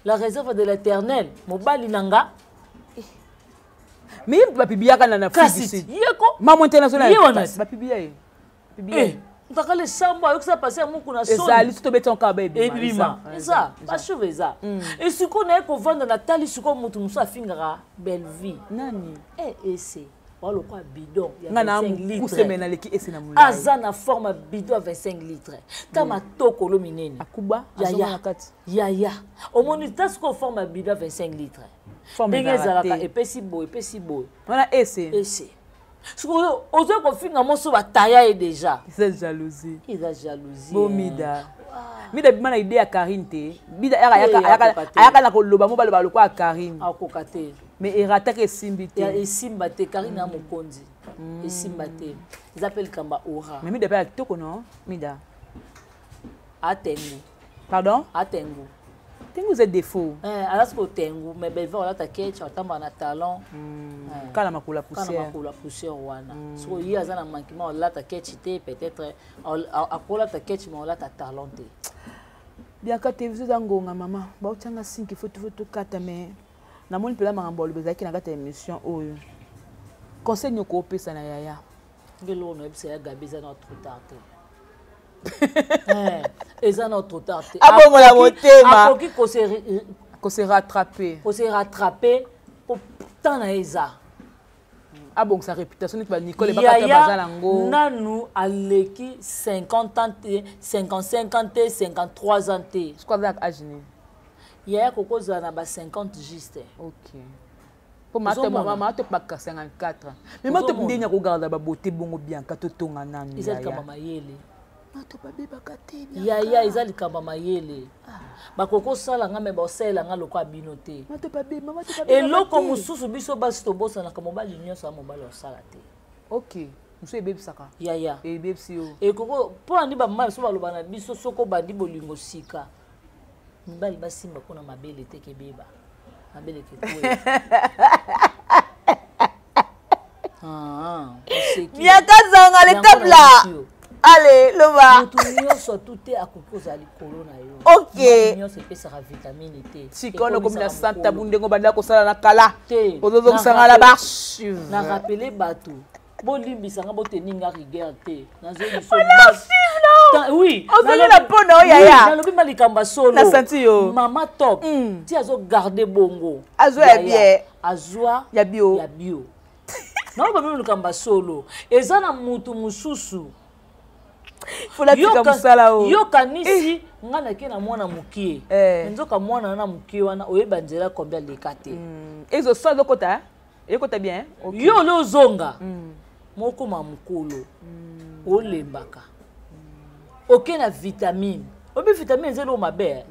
la réserve de l'Éternel, mobali na nga. Mais ye bapibiyaka na Afrique du Sud. Ye ko mamo international. Ye wana. Bapibiya ye, bapibiya ye. Ntakala esambo ayokisa pasteur moko na soni. Ezali so tobeti yango kaka baebima. Ebima eza bachauve eza esikoyo naye kovanda, natali sikoyo moto mosusu afingaka Bellevie. Nani? Ese walokwa bidon ya nga na 25 litres. mokuse naleki ese na molai. Aza na forme ya bidon ya 25 litres, ta matokolo minene. Akuba azonga na kati. Yaya, omoni ta sikoyo forme ya bidon ya 25 litres. Forme ndenge ezalaka ezalaka te. Epesi boye, epesi boye. Wana ese. Ese sikoyo ozoki kofinga moso bataya ye déjà. Eza jalousie. Eza jalousie. Bo mida mida bima na idée ya Karine te, mida ayaka Te, akoka te. Ayaka na koloba mo baloba lokola Karine. Akoka te. Mais erataka, esimbi Ya te. Esimba te, Karine ya mokonzi, esimba te, eza mpe likambo ya aura. Mais mida mpe ya kitoko, non, mida? Atengu. Pardon? Atengu. Ndenge oza défaut. Aza sikoyo tengu, mais Belva olata ketch, atambola na talon. Kala makolo ya Kana poussière. Makolo ya poussière wana. Sikoyo ye aza na manquement, olata ketch te, peut-être akolata ketch mais olata talon te. Bianca, télévision eza ngonga, mama baotianga 5, faut tokata, mais namoni mpela makambo aloba ezalaki na kati ya émission oyo. Conseil nini okopesa na yaya? Nge eloko nayebisa ya Gabi, eza na trop tard te. Eza na trop tard te. Abongola motema. Akoki kose rattraper. Kose rattraper po temps na ye eza. Abongisa réputation neti banicole bakata baza Yaya nango. Nanu aleki 50 ans te, 55 ans te, 53 ans te. Siko aza na age nini? Yaya kokozala na ba 50 juste. Ok, po mama to baka 54, mais ma to Ozomona. ndenge akogarda babote bongo, Bianca, totonga nanu. Eza likambo Yaya ya mayele. Mato babebaka te. Yaya, eza likambo ya mayele. Bakoki kosala nga me baosalela nga lokola bino te. Mato babe, mama to babebaka Eloko te. mosusu, biso basi tobosanaka, mobali nyonso ya mobali osala te. Ok, mosu ebebisaka. Yaya. Ebebisi yo. Ekoko mpo andi bamama biso baloba na biso, soki obandi bolingo sika, mibali basimba mpona mabele te, kebeba mabele kekwea. Bianca Zanga le tabla, allez, loba. Motu nyonso atu te akoki kozala likolo na yo. Ok. Mobali nyonso epesaka vitamine te. Sikoyo okomi na Ekomisaka santa mokolo. bundenge obanda kosala na kala. Te. Ozozongisanga na baarchive. Na rapele bato, bolimbisanga, boteninga rigueur te, nazoyi oui. Ozongi na mpo na oyo, yaya. Nalobi ma likambo ya solo. Na senti yo. Mama Top ti azogarde bongo. Azwa ya bien. Azwa Ya bio. Ya bio. Naloba bino likambo ya solo, eza na mutu mosusu. Folatika mosala oyo. Yokanisi nga nake na mwana mokie. Eh. Nzoka mwana wana mokie wana oyeba nzela combien aleka te. Ezosala ezokota. Ekota bien. Okay. Yo ole ozonga. Mokoma mokolo. Olembaka. Oke na vitamine. Obi vitamine eza eloko mabe.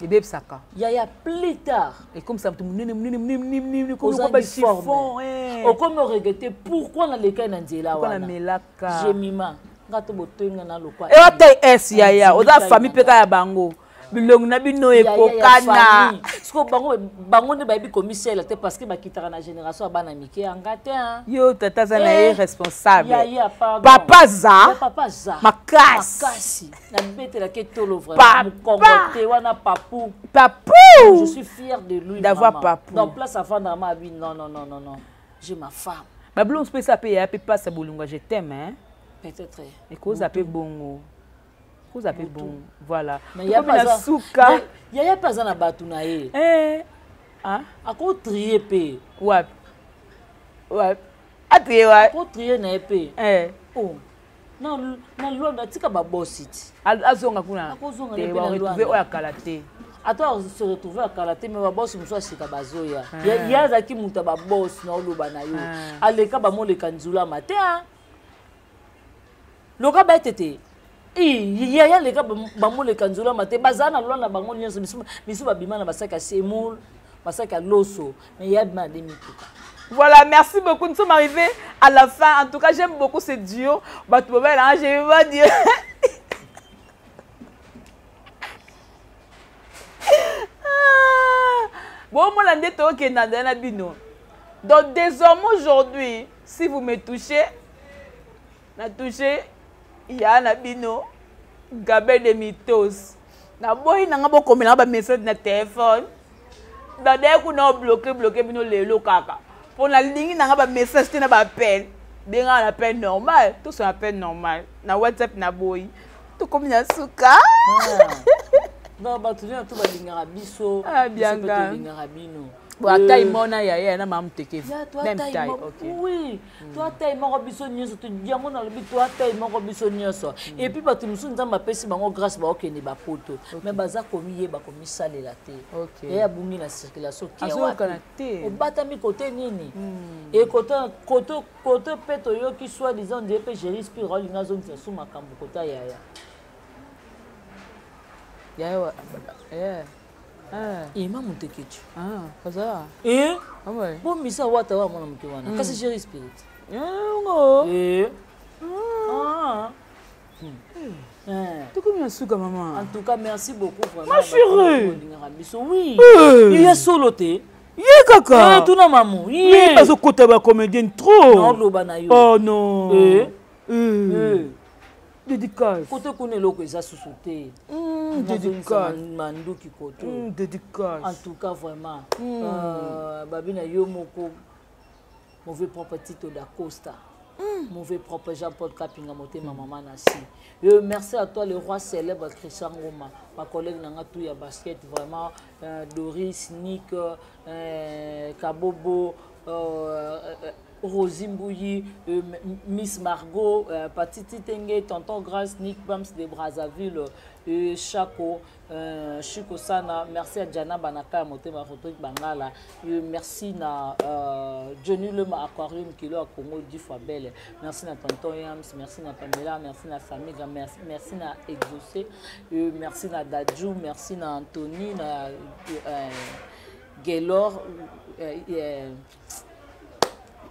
Ebebisaka. Yaya plus tard. Ekomisa moto monene monene monene monene kozangi forme. Okomi oregrete pourquoi nalekai na nzela wana. Namelaka. Jemima nga to botoyinga na lokwa. Ewa taille S yaya, oza famille mpe kaka ya bango. Bilongi na bino ekokana. Siko bango bango nde bayebi komisela te parce que bakitaka na génération ya bana mike yanga te. Yo tata aza na ye responsable. Yaya pardon. Papa za. Papa za. Makasi. Makasi. Nabetelaki etolo vraiment. Mokongo te wana papou. Papou. Je suis fière de lui. D'avoir papou. Donc place afandaka ma abi non non non non non. J'ai ma femme. Babulongo mpe esa mpe yaya mpe pasa bolingo je t'aime hein. Peut-être. Ekoza mpe bongo. Koza mpe bongo. Voilà. Mais ya na suka. Yaya mpe aza na bato na ye. Eh. Ah. Akotrie mpe. Wapi? Wapi? Atrie wapi? Akotrie na ye mpe. Eh. Oh. Na Luanda tika babosi ti. Azonga kuna. Akozonga na pe na Luanda. Oyo akala te. Ata se retrouver akala te mais babosi mosusu asika bazoya. Ye azalaki moto ya babosi na oloba na yo. Aleka bamoleka nzulama te. Loka baete te. Yaya leka bamoleka nzulama te. Bazala na Luanda bango nyonso misu babima na basaki ya semoule, basaki ya loso, mais ya bima na demituka. Voilà, merci beaucoup. Nous sommes arrivés à la fin. En tout cas, j'aime beaucoup ce duo. Bah, tout le monde, je vais pas dire. Bon, moi, la bino. Donc, désormais, aujourd'hui, si vous me touchez, na touché, il y a na bino, Gabin de Mythos. Na boy, na ngabo komela ba message na téléphone. D'ailleurs, on a bloqué, bloqué, bino lelo kaka. Pour la ligne, na ba message, na ba appel. Benga na appel normal, tout son appel normal. Na WhatsApp na boy. Tout comme na suka. Non, ba tout tout ba lingara biso. Ah bien biso lingara bino. Bon, taille mona ya ya na mam teke. Même taille, OK. Oui, toi taille moko biso nyonso, tu yango na lobi toi taille moko biso nyonso. Et puis ba tu musu nzamba pesi bango grâce ba okende ba poto. Mais baza komi ye ba komi salela te. OK. Ya bungi na circulation ki wa. Azo te. Obatami côté nini? Et côté côté côté pe to yo ki soit disant de pe gérer spiro linga zone sous makambo kota ya ya. Ya wa. Eh. Ah. Ima mutekechi. Ah, kaza. Eh? Ah ouais. Bon misa wata wa mwana mke wana. Kasi gérer spirit. Eh ngo. Eh. Ah. Tout comme un souka maman. En tout cas, merci beaucoup vraiment. Ma chérie. Oui. Il y a solo te. Ye kaka. Eh tout na maman. Ye bazo kota ba comédienne trop. Non loba na yo. Oh non. Eh. Eh. Dédicace. Kote kuna eloko eza susu te. Dédicace. Manduki koto. Dédicace. En tout cas vraiment. Babina yo moko mauvais propre Tito da Costa. Mauvais propre Jean-Paul Kapinga motema maman nasi. Merci à toi le roi célèbre Christian Ngoma, ma collègue nanga tout ya basket vraiment Doris, Nick, Kabobo, Rosie Mbouyi, Miss Margot, Patiti Tenge, Tonton Grace, Nick Bams de Brazzaville, Chako, Chico Sana, merci à Diana Banaka, Motema Rodrigue Bangala, merci na Johnny Lema Aquarium Kilo à Congo 10 fois belle, merci na Tonton Yams, merci na Pamela, merci na Famille, merci, merci na Exaucé, merci na Dadju, merci na Anthony, na Gaylor,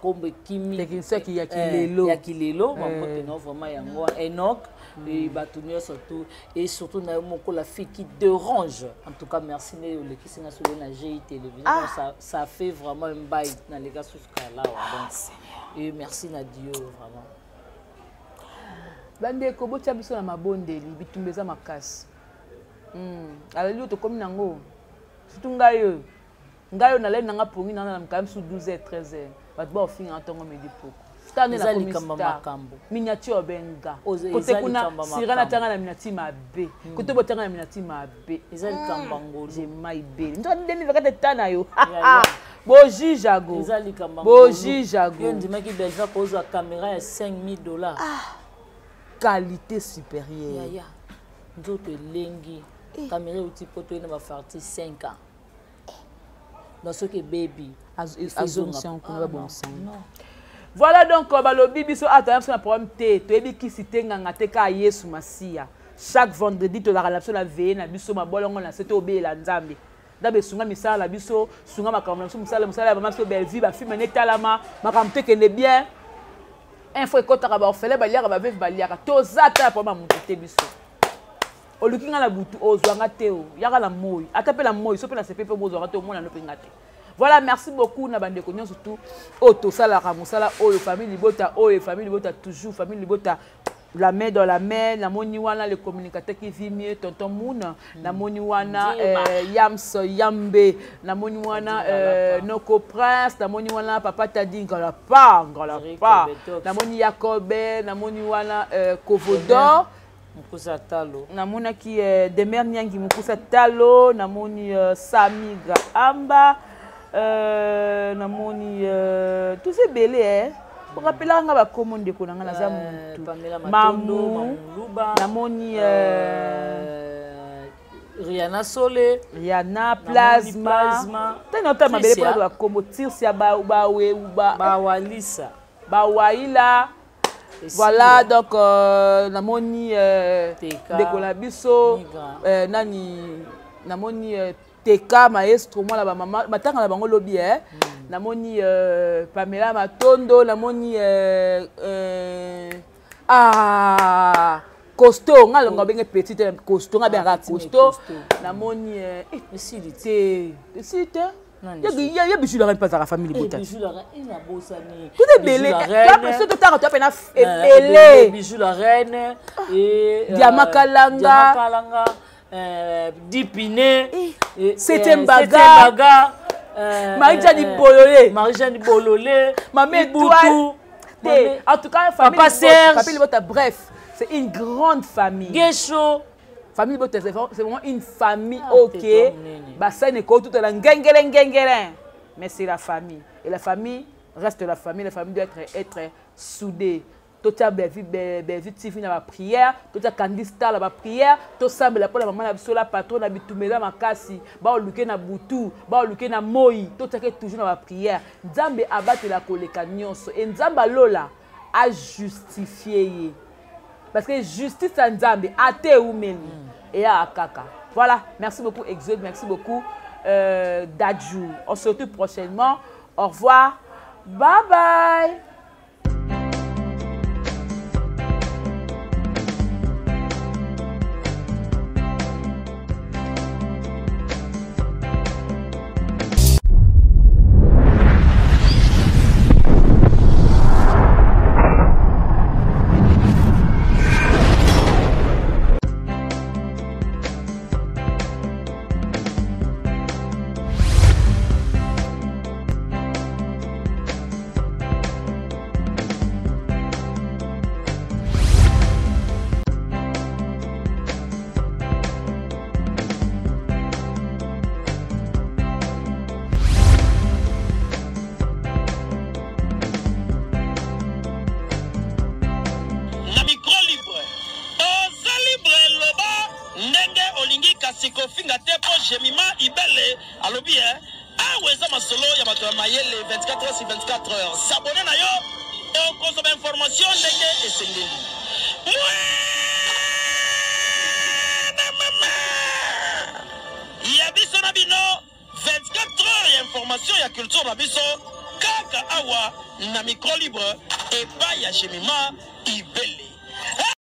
Kombe Kimi, technicien qui ya Kilelo, ya Kilelo, mambote non vraiment yango Enoch et Batunio surtout et surtout na moko la fille qui dérange. En tout cas merci né le qui s'est sur la GI télévision, ça fait vraiment un bail dans les gars sous là donc et merci na Dieu vraiment. Bande ko botia biso na mabondeli bitumbeza makasi. Alors to komi nango. Surtout ngayo. Ngayo na lena nga pongi na na mkam sous 12h 13h. Bato ba ofinga ntongo midi poko. Star ne na komi star. Miniature benga. Kote kuna sirana tanga na miniature mabe. Kote botanga na miniature mabe. Eza likamba ngolu. J'ai maibele. Nzo 2024 tana yo. Boji jago. Eza likamba ngolu. Boji jago. Yo ndimaki Belva kozwa caméra ya $5000. Ah. Qualité supérieure. Ya ya. Nzoto elengi. Caméra outi poto ina ba farti 5 ans. Donc soki ebebi, azongisa yango kuna, babongisa yango. Voilà, donc balobi biso ata biso na problème te, toyebi kisi te, nganga te, kaka Yesu Masiya. Chaque vendredi tozalaka na biso na veye na biso, mabolongo na se, tobeyela Nzambe. Nzambe, sunga misala na biso, sunga makambo na biso, mosala, mosala ya mama biso Bellevue, bafilme netalama, makambo tekende bien, info ekɔtaka, baorphelin baliaka, baveuve baliaka. Toza ata ya problème ya motu te. Biso oluki nga na butu, ozwanga te, o yaka na moi, ata mpe na moi so mpe na sepe mpe bozwanga te, omona no mpe nga te. Voilà, merci beaucoup na bandeko nyonso tu oyo tosalaka mosala oyo, famille libota oyo, famille libota toujours, famille libota, la main dans la main. Namoni wana le communicateur qui vit mieux, tonton Moon. Namoni wana Yams Yambe, namoni wana Noko Prince, namoni wana papa Tadi Ngalapa Ngalapa, namoni Yakobe, namoni wana Kovodor. Mokusa Talo. Namonaki Demer Nyangi, Mokusa Talo, namoni Sami Gaamba, namoni toza ebele. Orapelaka nga bakomo, ndeko na nga, naza motu. Mamu, namoni Riana Sole. Riana Plasma, tani otala mabele mpona bakombo, Tirsia, bawe. Bawalisa. Bawaila. Voilà, donc namoni ndeko na biso nani, namoni Teka Maestro, mwana bamama, matanga na bango lobi. Namoni Pamela Matondo, namoni ah, costaud, nga longa benge petit costaud, nga bengaka costaud. Namoni esili te, esili te. Ye Bijou la Reine mpe azalaka famille libota. Tout ebele, so totanga, toya pena ebele. Bijou la Reine. Diama Kalanga. Dipine. Septième Baga, Marie-Jeanne Bololé. Marie-Jeanne Bololé. Mame Étoile te. En tout cas, famille. Papa Serge. Famille libota, bref, c'est une grande famille. Gesho. Famille libota, c'est vraiment une famille. Ah, ok, basani ekotutala ngengele ngengele, mais c'est la famille et la famille reste la famille. La famille doit être soudée. Totia Bellevue TV na baprière, totia Kandi Star na baprière, tosambela mpona mama na biso la patron na bitumela makasi, baoluke na butu, baoluke na moi, totiake toujours na baprière. Nzambe abatela koleka nyonso e Nzambe alola ajustifie ye, parce que justice ya Nzambe ate eumeli eyaka kaka. Voilà, merci beaucoup Exode, merci beaucoup Dadju. On se retrouve prochainement. Au revoir, bye bye. Na micro libre, oza libre, loba ndenge olingi, kasi kofinga te, mpo Jemima Ibele alobi e awa eza masolo ya bato ya mayele. 24 heures sur 24 heures, s'abonner na yo, okozwa bainformation ndenge esengeli. Mwana mama ya biso na bino, 24 heures ya information ya culture na biso, kaka awa na micro libre, epai ya Jemima Ibele.